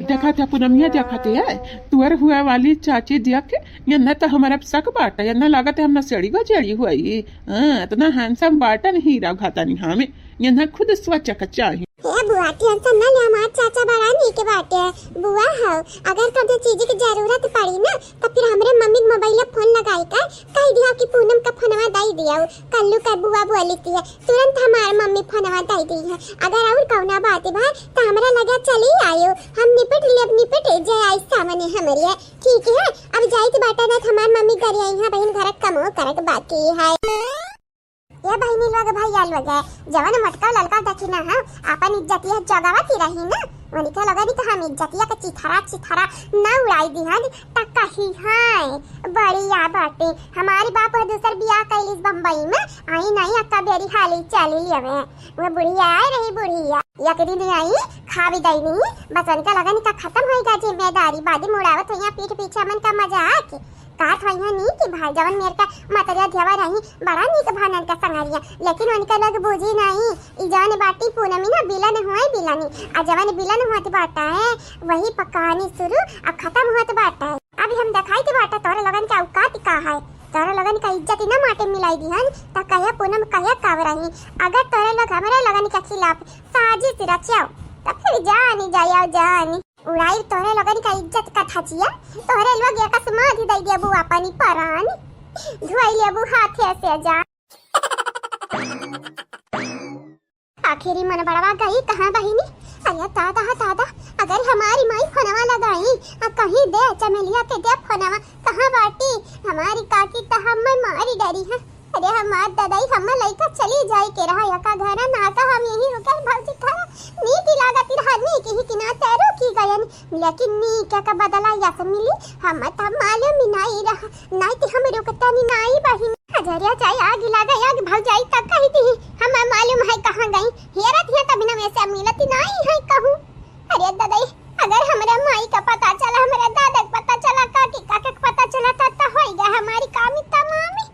देखा था पूनमिया, देखा थे है, तुअर हुआ वाली चाची देख, ये न तो हमारा शक बाटे, ये न लागत है हम नशेड़ी गजेड़ी हुई। हाँ, इतना handsome बाटन हीरा घातन हमें, ये न खुद सोचे के चाही। हे बुआ, tension ना ले, हमार चाचा बड़ा नीक बाटे। बुआ हो, अगर कौनो चीज की जरूरत पड़ी ना, तो फिर हमरे मम्मी के मोबाइल फोन लगाई कर कह दिया कि पूनम का फोनवा दे दियो, कल्लू का बुआ बोली थी है, तुरंत हमार मम्मी फोनवा दे दी है। अगर और कौना बात भा, तो हमरा लगे चली आयो, हम निपट लेब, निपट जाए सामने हमरे। ठीक है, अब जाइत बाटा ना, तो हमार मम्मी गरियाई है, बहन घर कमो करक बाकी है। ए बहिनी लोग, भैया लोग, जवन मोटका ललका देखी ना, हम आपन इज्जतिया जगावती रही ना, उनके लोगन के हम इज्जतिया के चिथरा चिथरा ना उड़ाई दिहन, त कही है बढ़िया बाटे। हमारी बाप है दूसर बियाह कैलिस बम्बई में, आई नहीं अक्का बेरी हाली चली लेवे। वो बुढ़िया आए रही बुढ़िया, एक दिन आई खा भी दैनी, बस उनके लगन का खत्म होई गा जिम्मेदारी, बाद में उड़ावत हुई पीठ पीछे हमन का मजाक। कहत होइहन ई कि भाई जवन मेर का मतरिया धियावा रही, बड़ा नीक भानन का संगरिया, लेकिन उनका लोग बूझी नहीं। ई जवन बाटी पूनमी ना बिलन हुए बिलनी, आ जवन बिलन होत बाटा है, वही पर कहानी शुरू आ खत्म होत बाटा है। अब अभी हम देखाई दे बाटा तोहरे लोगन के औकात का है। तोहरे लोगन का इज्जत ही ना माटी मिलाई दिहन, त कहे पूनम कहे काव रही। अगर तोहरे लोग हमरे लोगन के खिलाफ साजिश रचाओ, त फिर जानी जाया जानी। उड़ाई तोहरे लोगन का इज्जत का धजिया, तोहरे लोग एक समाधि दे देबू अपनी परान, धुआई लेबू हाथे से जा। आखिरी मन बड़वा गई कहाँ बहिनी? अरे दादा, दादा, अगर हमारी माई फोनवा लगाई, आ कहीं दे चमेलिया के दे फोनवा, कहाँ बाटी हमारी काकी, त हम मारी डरी है। अरे हमार ददाई, हम लइका चली जाए के रहा यका घर, ना तो हम यहीं रुके भौजी घर। नीक लागत रहा, नीक ही कि ना तैरो की गयन, लेकिन नीक का बदला यस मिली, हम त मालूम ही नहीं रहा, नहीं तो हम रुकता नहीं, नहीं बहिन। हजरिया चाहे आग लागे, आग भौजाई तक कही थी, हम मालूम है कहाँ गई, हेरत है तब न वैसे मिलत नहीं है कहूँ। अरे ददाई, अगर हमरे माई का पता चला, हमरे दादा का पता चला, काकी काका का पता चला, त, त होई गया हमारी कामी तमामी।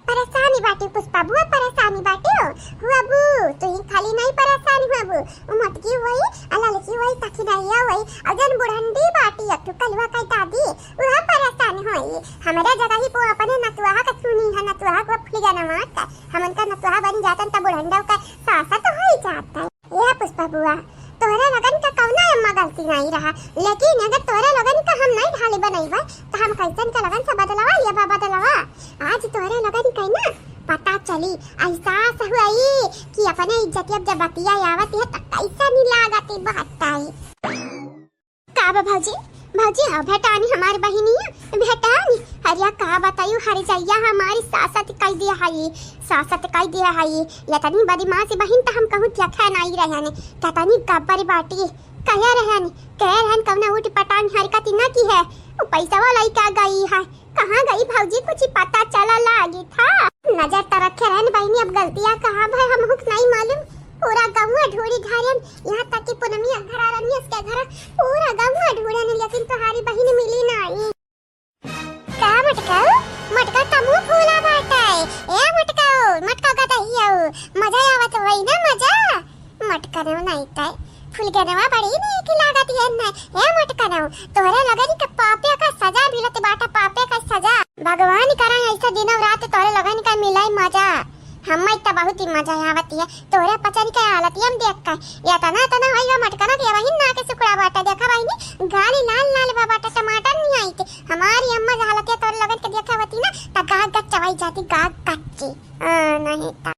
परेशानी बाटे पुष्पा बुआ, परेशानी बाटे हो। हुआ बू, तू ही खाली नहीं परेशानी हुआ बू। उ मोटकी हुई, आ ललकी हुई, तखिनैया हुई, और जन बुढ़ंडी बाटी, अब तू कलवा कह दादी, वह परेशानी हुई। हमरे जगह ही वो अपने नतुआ का सुनी है, नतुआ को फुलिया नवा का। हमन का नतुआ बन जातन त बुढ़ंडा का सासा तो हो ही जाता है। ए पुष्पा बुआ, तोहरे लोगन का कौनो एम्मा गलती नहीं रहा, लेकिन अगर तोहरे लोगन का हम नहीं ढाली बनइबे, त हम कैसन के लोगन से बदलवा लेबा बदलवा? आज तोहरे लोगन का ना पता चली, एहसास हुई कि अपने इज्जतिया जब बतिया आवत है त कैसन ही लागत है बात आई। का बा भौजी? भौजी, आओ भेटानी हमार बहिनिया, भेटानी। अरे का बतायू, हर जइया हमारी सासत कई दिया हई, सासत कई दिया हई। यतनी बदमाश बहिन त हम कहूँ देखा नहीं रहन, कतनी गब्बर बाटी। कहे रहन, कहे रहन कौना ऊट पटांग हरकत न की है, वो पैसा वाला ही का गई है। कहाँ गई भौजी, कुछ पता चला लागी था? नजर त रखे रहन बहिनी, अब गलतिया कहाँ भय हमहू के नहीं मालूम। पूरा गौवा ढूंढी घरन, यहाँ तक कि पुनमिया घरा रनियस के घर, पूरा गौवा ढूंढन, लेकिन तोहारी बहिन मिली नहीं। का मटकाऊ? मटका तमू फूला बाटे। ए मटकाऊ, मटका का दहियाऊ, मजा आवत होई ना मजा? मटकनवा नहीं तय, फुलगनवा बड़ी नीक लागत है न। ए मटकनऊ, तोहरे लगन के पापे का सजा मिलत बाटा, पापे का सजा। भगवान करा ऐसा दिनों रात तोहरे लगन का मिलाई मजा। हमें त बहुत ही मजा आवत है तोहरे पचन के हालत हम देख के। ये तना तना होई बा मटकना के वही ना के सुखड़ा बाटा। देखा बहिनी, गाली लाल लाल बा बाटा, टमाटर नहीं आई थे। हमारी अम्मा के हालत है तोहरे लगन के देखा होती ना, त गाग गच्चा वही जाती, गाग गच्ची। आ, नहीं त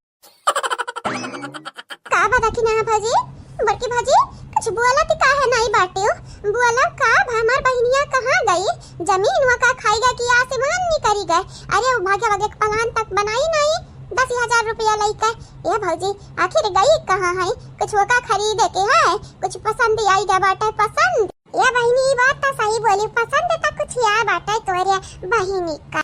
का बा दखिना भौजी? बड़की भौजी, कुछ बोलत काहे नहीं बाटे हो? बोला का बा, हमार बहिनिया कहाँ गई? जमीन वका खाई गए कि आसमान निकरी गए? अरे वो भाग्य भाग्य के प्लान तक बनाई नहीं, दस हजार रुपया लइके। ए भौजी, आखिर गई कहाँ है? कुछ वका खरीदे के है? कुछ पसंद आई गए बाटे पसंद? ए बहिनी, ई बात तो सही बोली, पसंद तो कुछ आए बाटे तोरे बहिनी का।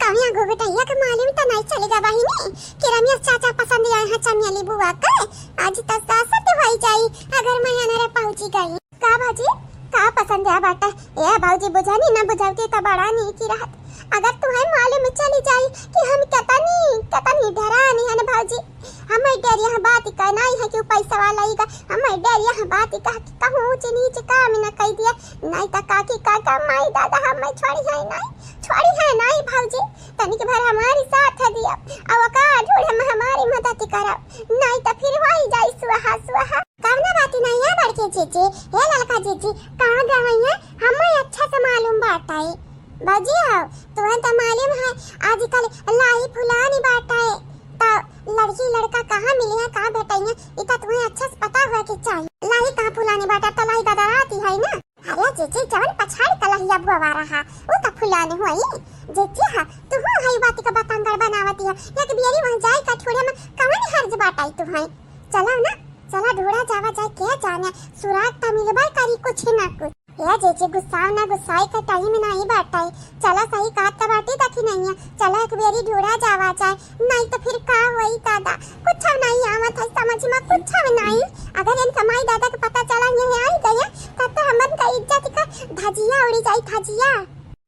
कमिया घुघुटैया के मालूम त नहीं चलेगा बहिनी कि रमेश चाचा पसंद आए हैं चमेली बुआ के। आज त सासत होई जाई अगर मैं अनरे पहुंची गई। का भौजी, का पसंद आ बाटे? ए भौजी, बुझानी ना बुझावती त बड़ा नीक ही रहत। अगर तुहे मालूम चली जाई कि हम केतनी, केतनी डरानी हन भौजी। हमें डर यह बात का नहीं है कि पैसा वाला ही का, हमें डर यह बात का कि कहूँ ऊंच नीच काम न कई दिया, नहीं त काकी काका माई दादा हमें छोड़ी है नहीं, छोड़ी है नहीं भौजी। तनिक भर हमारी साथ दिया, अब का ढूंढ हम हमारी मदद करब, नहीं त फिर वही जाई स्वाहा स्वाहा। कवना बात नहीं है बड़के जीजी, हे ललका जीजी, कहाँ गए हैं? हमें अच्छा से मालूम बाटे। भौजी हो, तुहन त मालूम है, आजकल लाही फुलानी बाटे, त लड़की लड़का कहाँ मिली है, कहाँ भेटाई है, इ त तुहे अच्छा से पता हुआ के चाहिए। लाही कहाँ फुलानी बाटे, त लाही गदराती है ना। अरे जीजी, जवन पछाड़ के लहिया बोवा रहा, उ त फुलानी हुई। जीजी हा, तू हो हई बात के बतांगड़ बनावती है, एक बियरी वहाँ जाए का ठुड़े में कवन हर्ज बाटे तू है? चलो ना, चला ढूंढा जावा जाए, के जाने सुराग त मिलबे करी कुछ ना कुछ। ए जीजी, गुस्साओ ना, गुस्साए का टाइम नाही बाटे। चला, सही कहत त बाटी दखिनैया, चला एक बेरी ढूंढा जावा जाए, नहीं तो फिर का होई दादा, कुछ नहीं आवत है समझ में, कुछ नहीं। अगर इनका माई दादा के पता चला ये आई गए, तब तो हमन का इज्जत का धजिया उड़ी जाई, धजिया।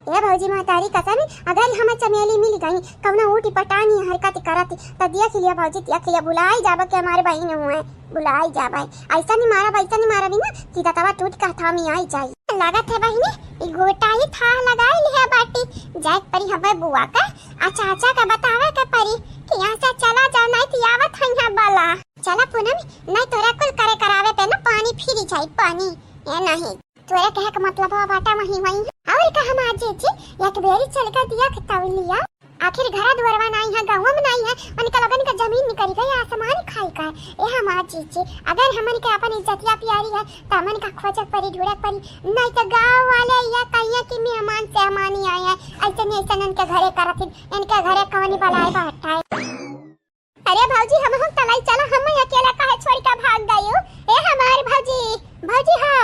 ए भौजी, महतारी कसम, अगर हमें चमेली मिल गई, कौनो ऊटी पटानी हरकत करत, त देख लिया भौजी, देख लिया, भुलाई जाबा कि हमारे बहिन हुए, भुलाई जाबा। ऐसा नहीं मारा, ऐसा नहीं मारा भी ना कि दतवा टूट के हथवा में आई जाई। लागत है बहिनी, ई गोटा ही थाह लगाई लिया बाटी, जाए के परी हमें बुआ का, आ चाचा का बतावे के परी कि यहाँ से चला जाओ, नहीं तो आवत है यहाँ बला। चला पूनम, नहीं तोरा कुल करे करावे पे ना पानी फिरी जाई, पानी, ये नहीं। तोरे कहे के मतलब बा बाटा वहीं वहीं। और का हमार जीजी, एक बेरी चल के दिया खतौलिया। आखिर घरा दुआरवा नाई है, गाँव में नाई है, उनका लोगन का जमीन निकल गई आसमान खाई का। ए हमार जीजी, अगर हमन के अपन इज्जतिया प्यारी है, त हमन का खोजक परी, ढूंढक परी, नहीं तो गाँव वाले या कहिए कि मेहमान सेहमानी आए हैं, ऐसे नहीं ऐसे इनके घरे करत, इनके घरे कौनी बलाए बैठा है। अरे भौजी, हम हम तलाई चला, हम अकेला काहे छोड़ के भाग गयू? ए हमार भौजी, भौजी हो।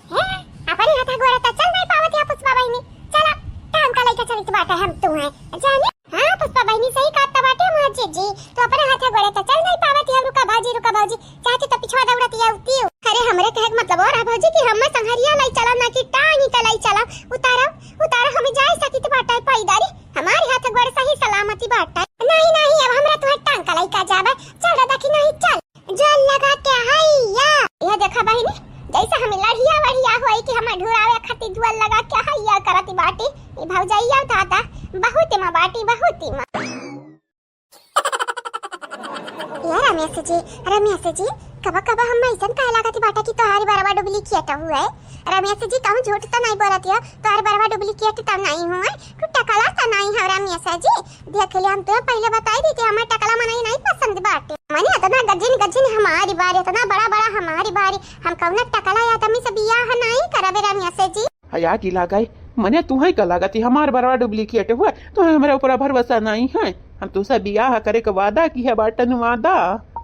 हे, अपने हाथा गोड़े त चल नहीं पावत है पुष्पा बहिनी। चला, टांग का लइका चलित बाटे हम तू है। जाने? हाँ, पुष्पा बहिनी सही कहत बाटे हमार जीजी। तू अपने हाथा गोड़े त चल नहीं पावत है। रुका भौजी, रुका भौजी। चाची तो पिछवा दौड़त या उतियो। अरे हमरे कहे के मतलब और है भौजी कि हम संघरिया लाई चला ना कि टांगी का लाई चला। उतारा, उतारा, हम जाए सकित बाटे पैदल। हमारे हाथ गोड़ सही सलामती बाटे। नहीं, नहीं, अब हमरा तुहर टांग का लइका जाबे। चल रे देखी नहीं, चल। जोर लगा के हैया। ये देखा बहिनी, जैसे हम लड़िया वड़िया होई कि हम ढुरावे खातिर जोर लगा के हैया करती बाटी। ई भौजैया दादा, बहुत मा बाटी, बहुत मा। ये रमेश जी, रमेश जी, कबा कबा हम ऐसन कहे लागत बाटा कि तोहारी बरवा duplicate हुए। रमेश जी, कहूँ झूठ तो नहीं बोलत हो, तोहार बरवा duplicate तो नहीं हुए, तू टकला तो नहीं हो रमेश जी। देख ले, हम तो पहले बताई दी कि हमें टकला मनई नहीं पसंद बाटे। मने इतना गजिन गजिन हमारी बारी, इतना बड़ा बड़ा हमारी बारी, हम कौनो टकला आदमी से बियाह नहीं करबे रमेश जी। हया की लागई, मने तुहई का लागत है हमार बरवा duplicate हुआ, तो हमरे ऊपर भरोसा नहीं है। हम तुसे बियाह करे के वादा की है बाटन, वादा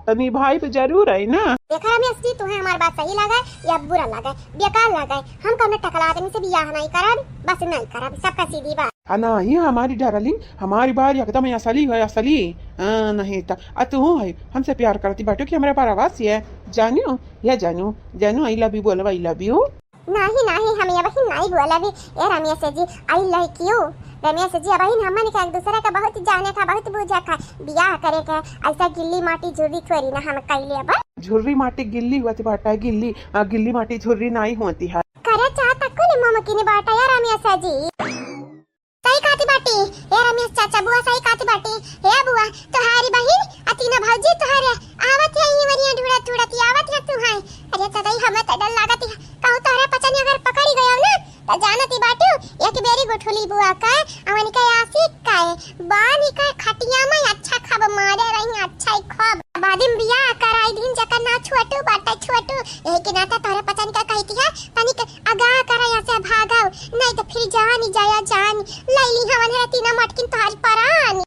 तो निभाई तो जरूर है ना। देखा रमेश जी, तुहे हमार बात सही लागे या बुरा लागे, बेकार लागे, हम कौनो टकला आदमी से बियाह नहीं करब, बस नहीं करब, सबका सीधी बात। आ नहीं हमारी darling, हमारी बार एकदम असली है, असली। आ, नहीं त आ तू है, हमसे प्यार करती बाटो कि हमरे पर आवाज है। जानू, या जानू, जानू, I love you बोलबा, I love you। नाही, नाही, हम ये बहिन नाही बोला भी। ए रमेश जी, I like you। रमेश जी, बहिन हमन के एक दूसरे का बहुत जाने का, बहुत बूझा का, बियाह करे के, ऐसा गिल्ली माटी झुर्री थोड़ी ना हम कैले बा। झुर्री माटी गिल्ली होती बाटा है, गिल्ली, आ, गिल्ली माटी झुर्री नहीं होती है। करे चाह तक को नहीं मुमकिन बाटा यार रमेश जी। सही कहती बाटी, ए रमेश चाचा, बुआ सही कहती बाटी। ए बुआ, तोहारी बहिन आ तीनों भौजी तोहारे आवत है, ई वरिया ढूढ़त ढूढ़त आवत है तू है। अरे तदई, हमें तो डर लागत है, कहूँ तोहरे पचनी अगर पकड़ी गयो ना, तो जानती बाटू, एक बेरी गुठुली बुआ का, अवन के आशिक का है, बानी का खटिया में अच्छा खब मारे रही, अच्छा ही खब। बाद में बियाह कराई दिन जकर ना छोटू बाटे, छोटू, यही के नाते तोहरे पचनी का कहती है, तनिक आगा करा यहाँ से भागव, नहीं तो फिर जानी जाया जानी, लैली हवन है तीना मटकिन तोहारी परानी।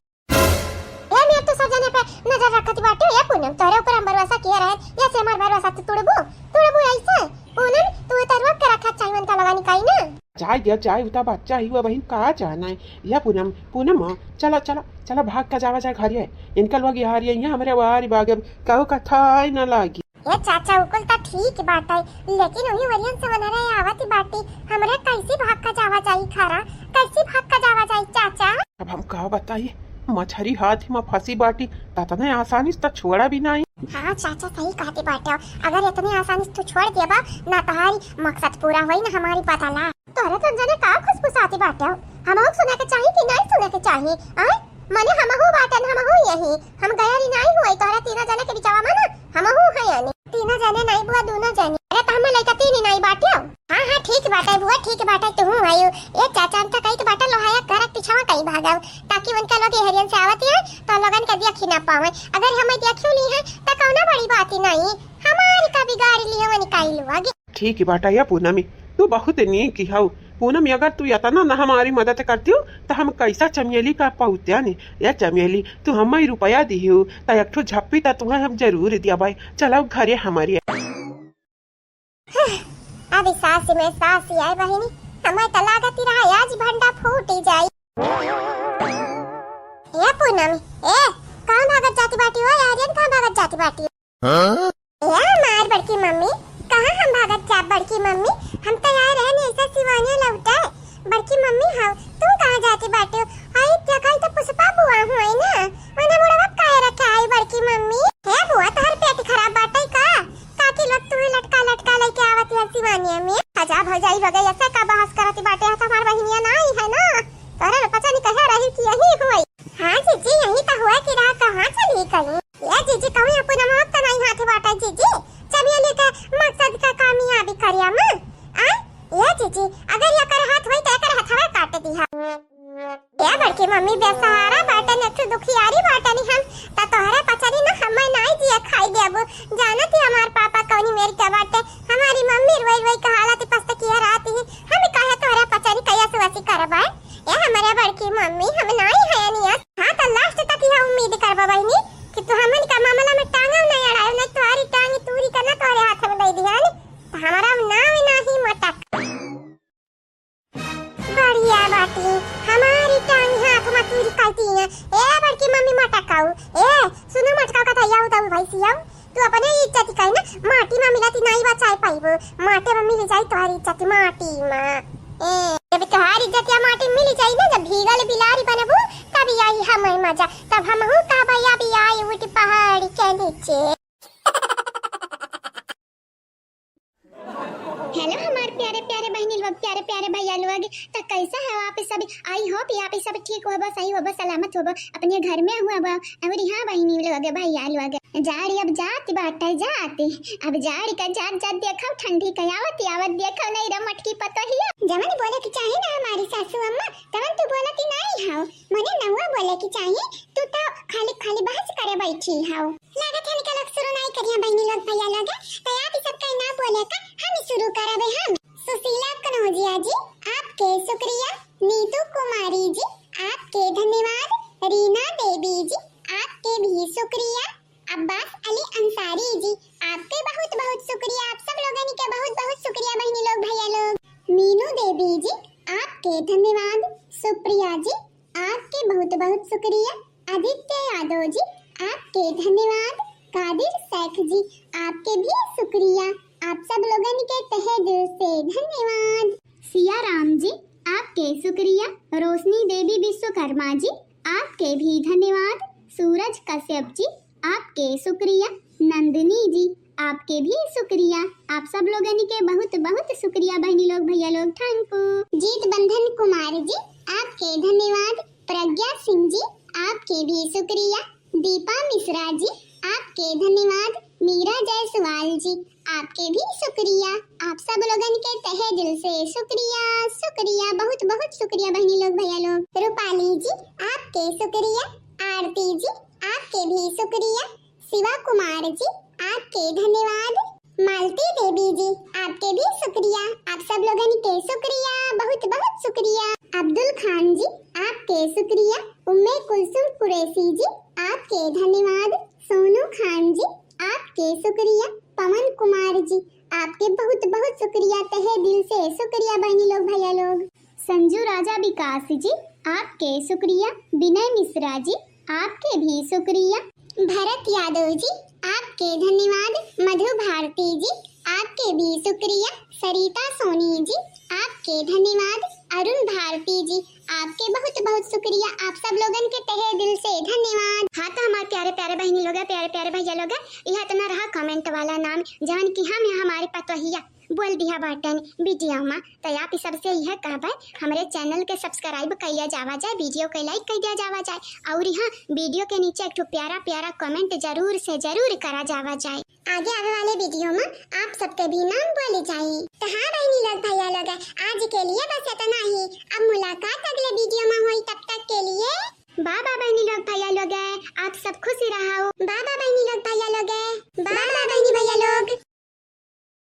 ए मियाँ, तू सब जने पे नजर रखत बाटे। ए पूनम, तोहरे ऊपर हम भरोसा किए रहे, ये से हमार भरोसा तू तुड़बू, तुड़बू ऐसे? पूनम, तू तो रोक के रखा चाहिए उनका लगानी काई ना। जाए दिया, जाए, उता बच्चा ही हुआ बहिन, का जाना है? या पूनम, पूनम, चला, चला, चला, भाग का जावा जाए घर ये। इनका लोग यार ये यहाँ हमरे वारी बाग अब कहू का थाई ना लागी। ए चाचा, उकुल त ठीक बाटे, लेकिन वही वरियन से मनरे आवत बाटे, हमरे कैसी भाग का जावा जाई घरा, कैसी भाग का जावा जाई चाचा? अब हम का बताई, मछरी हाथ में फंसी बाटी, ततने आसानी से त छोड़ा भी नहीं। हाँ चाचा, सही कहते बाटे, अगर इतने आसानी से तू छोड़ देबा ना, तोहारी मकसद पूरा होई ना हमारी बदला। तोहरे तो जने का खुशफुसाती बाटे, हमहू सुने के चाही कि नहीं सुने के चाही? आय, मने हमहू बाटन, हमहू यही, हम गैरी नहीं हुए तोहरे तीनों जने के बिचावा में ना, हमहू है यानी। तीनों जने नहीं बुआ, दोनों जने। अरे तो हम लइका तीन ही नहीं बाटे। हाँ, हाँ, ठीक बाटे बुआ, ठीक बाटे, तू हूँ आयु। ए चाचा, हम तो कही तो बाटे लोहाया घर के पिछवा कहीं भागव, ताकि उनका लोग एहरियन से आवत है, तो लोगन के देखी ना पावे। अगर हमें देखियो नहीं है, तो कौना बड़ी बात ही नहीं, हमारी का बिगाड़ ली है, वो निकाल लुआ। ठीक बाटा या पूनमी, तू बहुत नीक हऊ। पूनमी, अगर तू इतना ना हमारी मदद करती हो, तो हम कैसा चमेली का पौत्या ने? या चमेली, तू हमें रुपया दिहू, तो एक ठो झप्पी तो तुम्हें हम जरूर दिया भाई। चलाओ घरे हमारी। अभी सास में सास आए बहिनी, हमें तो लागत रहा आज भंडा फूटी जाई। ए पूनमी, ए, कहाँ भागत जाती बाटी हो यार, कहाँ भागत जाती बाटी? हाँ? ए हमार बड़की मम्मी, कहाँ हम भागत जाब बड़की मम्मी? हम तो यार रहन ऐसा सिवानिया लौटे, बड़की मम्मी हौ, तू कहाँ जाती बाटे? हई, देखा, ई तो पुष्पा बुआ हुई ना, ओने मुड़वा काहे रखे आई बड़की मम्मी? हे बुआ, तोहर पेट खराब बाटे का? काकी लोग तू ही लटका लटका लेके आवत है सिवानिया में। अच्छा भौजाई हो गई, ऐसे का बहस करती बाटे? तो हमार बहिनिया ना आई है ना, तोहरे में पता नहीं कहे रही कि यही हुई। हाँ जीजी, यही तो हुआ कि रहा, कहाँ चली गई? ए जीजी, कहूँ अपन मौत तो नहीं हाथ बाटे जीजी, चमिया लेके मकसद का कामयाबी करिया माँ। आ, ए जीजी, अगर ये कर हाथ होई तो एकर हथवा काट दिहा। ए बड़की मम्मी, बेसहारा बाटन, एक ठो दुखियारी बाटन हम, त तोहरे पचरी न हमें नाई जिया खाई देबू। जानत ही हमार पापा कौनी मेर के बाटे, हमारी मम्मी रोई रोई कहालत पस्त किया रहती है, हम काहे तोहरे पचरी कया सुअसी करबा? ए हमारे बड़की मम्मी, हम नाई है नियत। हाँ, त लास्ट तक यह उम्मीद करबा बहिनी कि तू हमन का मामला में टांगा नहीं अड़ायो, नहीं तुम्हारी टांग तूरी करना तोहरे हाथ में दे दिया, नहीं तो हमारा नाम नहीं मटक। बढ़िया बाटी, हमारी टांग हाथ में तूरी करती है। ए बड़की मम्मी मटकाऊ, ए सुनो मटकाऊ का थैया उताऊ भैंसिया, तू अपने इज्जत कही ना, माटी में मिलती नहीं बचाए पाइबो, माटी में मिल जाई तुम्हारी इज्जत माटी में। ए, जब तुम्हारी इज्जत या माटी मिल जाई ना, जब भीगल बिलारी बनबू, तब आई हमें मजा, तब हम हूँ कहबा या भी आई उठ पहाड़ी के नीचे। हेलो हमार प्यारे प्यारे बहिनी लोग, प्यारे प्यारे भैया लोग, त कैसा है आप सब? I hope आप सब ठीक होबो, सही होबो, सलामत होबो, अपने घर में होबो। और हाँ बहिनी लोग, भैया लोग, जाड़ी अब जात बाटे जात, अब जाड़ी का जात जात देखो, ठंडी का आवत आवत देखो, नहीं रे मटकी पतोहिया। जवन बोले के चाही ना हमारी सासू अम्मा, तवन तू बोलती नहीं हो, मने नहुआ बोले के चाही, तू तो खाली खाली बहस करे बैठी हो। लागत है निकल शुरू नहीं करिया बहिनी लोग भैया लोग, तो आप ही सब कहीं ना बोले का हम ही शुरू करबे हम। सुशीला कनौजिया जी, आपके शुक्रिया। नीतू कुमारी जी, आपके धन्यवाद। रीना देवी जी, आपके भी शुक्रिया। अब्बास अली अंसारी जी, आपके बहुत बहुत शुक्रिया। आप सब लोगन के बहुत बहुत शुक्रिया बहिनी लोग भैया लोग। मीनू देवी जी, आपके धन्यवाद। सुप्रिया जी, आपके बहुत बहुत शुक्रिया। आदित्य यादव जी, आपके धन्यवाद। कादिर शेख जी, आपके भी शुक्रिया। आप सब लोगन के तहे दिल से धन्यवाद। सिया राम जी, आपके शुक्रिया। रोशनी देवी विश्वकर्मा जी, आपके भी धन्यवाद। सूरज कश्यप जी, आपके शुक्रिया। नंदिनी जी, आपके भी शुक्रिया। आप सब लोगन के बहुत बहुत शुक्रिया बहनी लोग, भैया लोग, thank you। जीत बंधन कुमार जी, आपके धन्यवाद। प्रज्ञा सिंह जी, आपके भी शुक्रिया। दीपा मिश्रा जी, आपके धन्यवाद। मीरा जायसवाल जी, आपके भी शुक्रिया। आप सब लोगन के तहे दिल से शुक्रिया, शुक्रिया, बहुत बहुत शुक्रिया बहनी लोग, भैया लोग। रूपाली जी, आपके शुक्रिया। आरती जी, आपके भी शुक्रिया। शिवा कुमार जी, आपके धन्यवाद। मालती देवी जी, आपके भी शुक्रिया। आप सब लोगन के शुक्रिया, बहुत बहुत शुक्रिया। अब्दुल खान जी, आपके शुक्रिया। उम्मे कुलसुम कुरैशी जी, आपके धन्यवाद। सोनू खान जी, आपके शुक्रिया। पवन कुमार जी, आपके बहुत बहुत शुक्रिया, तहे दिल से शुक्रिया बहनी लोग, भैया लोग। संजू राजा विकास जी, आपके शुक्रिया। विनय मिश्रा जी, आपके भी शुक्रिया। भरत यादव जी, आपके धन्यवाद। मधु भारती जी, आपके भी शुक्रिया। सरिता सोनी जी, आपके धन्यवाद। अरुण भारती जी, आपके बहुत बहुत शुक्रिया। आप सब लोगन के तहे दिल से धन्यवाद। हाँ, तो हमारे प्यारे प्यारे बहनी लोग, प्यारे प्यारे भैया लोग, यह इतना रहा comment वाला नाम, जवन कि हम यहाँ हमारी पतोहिया बोल दिया बाटन video मा। तो आप ही सबसे यह कहबे, हमरे channel के subscribe कइले जावा जाए, video के like कइ दिया जावा जाए, और यहाँ video के नीचे एक ठो प्यारा प्यारा comment जरूर से जरूर करा जावा जाए। आगे आवे वाले video में आप सबके भी नाम बोले जाए। तो हाँ बहनी लोग, भैया लोग, आज के लिए बस इतना ही। अब मुलाकात अगले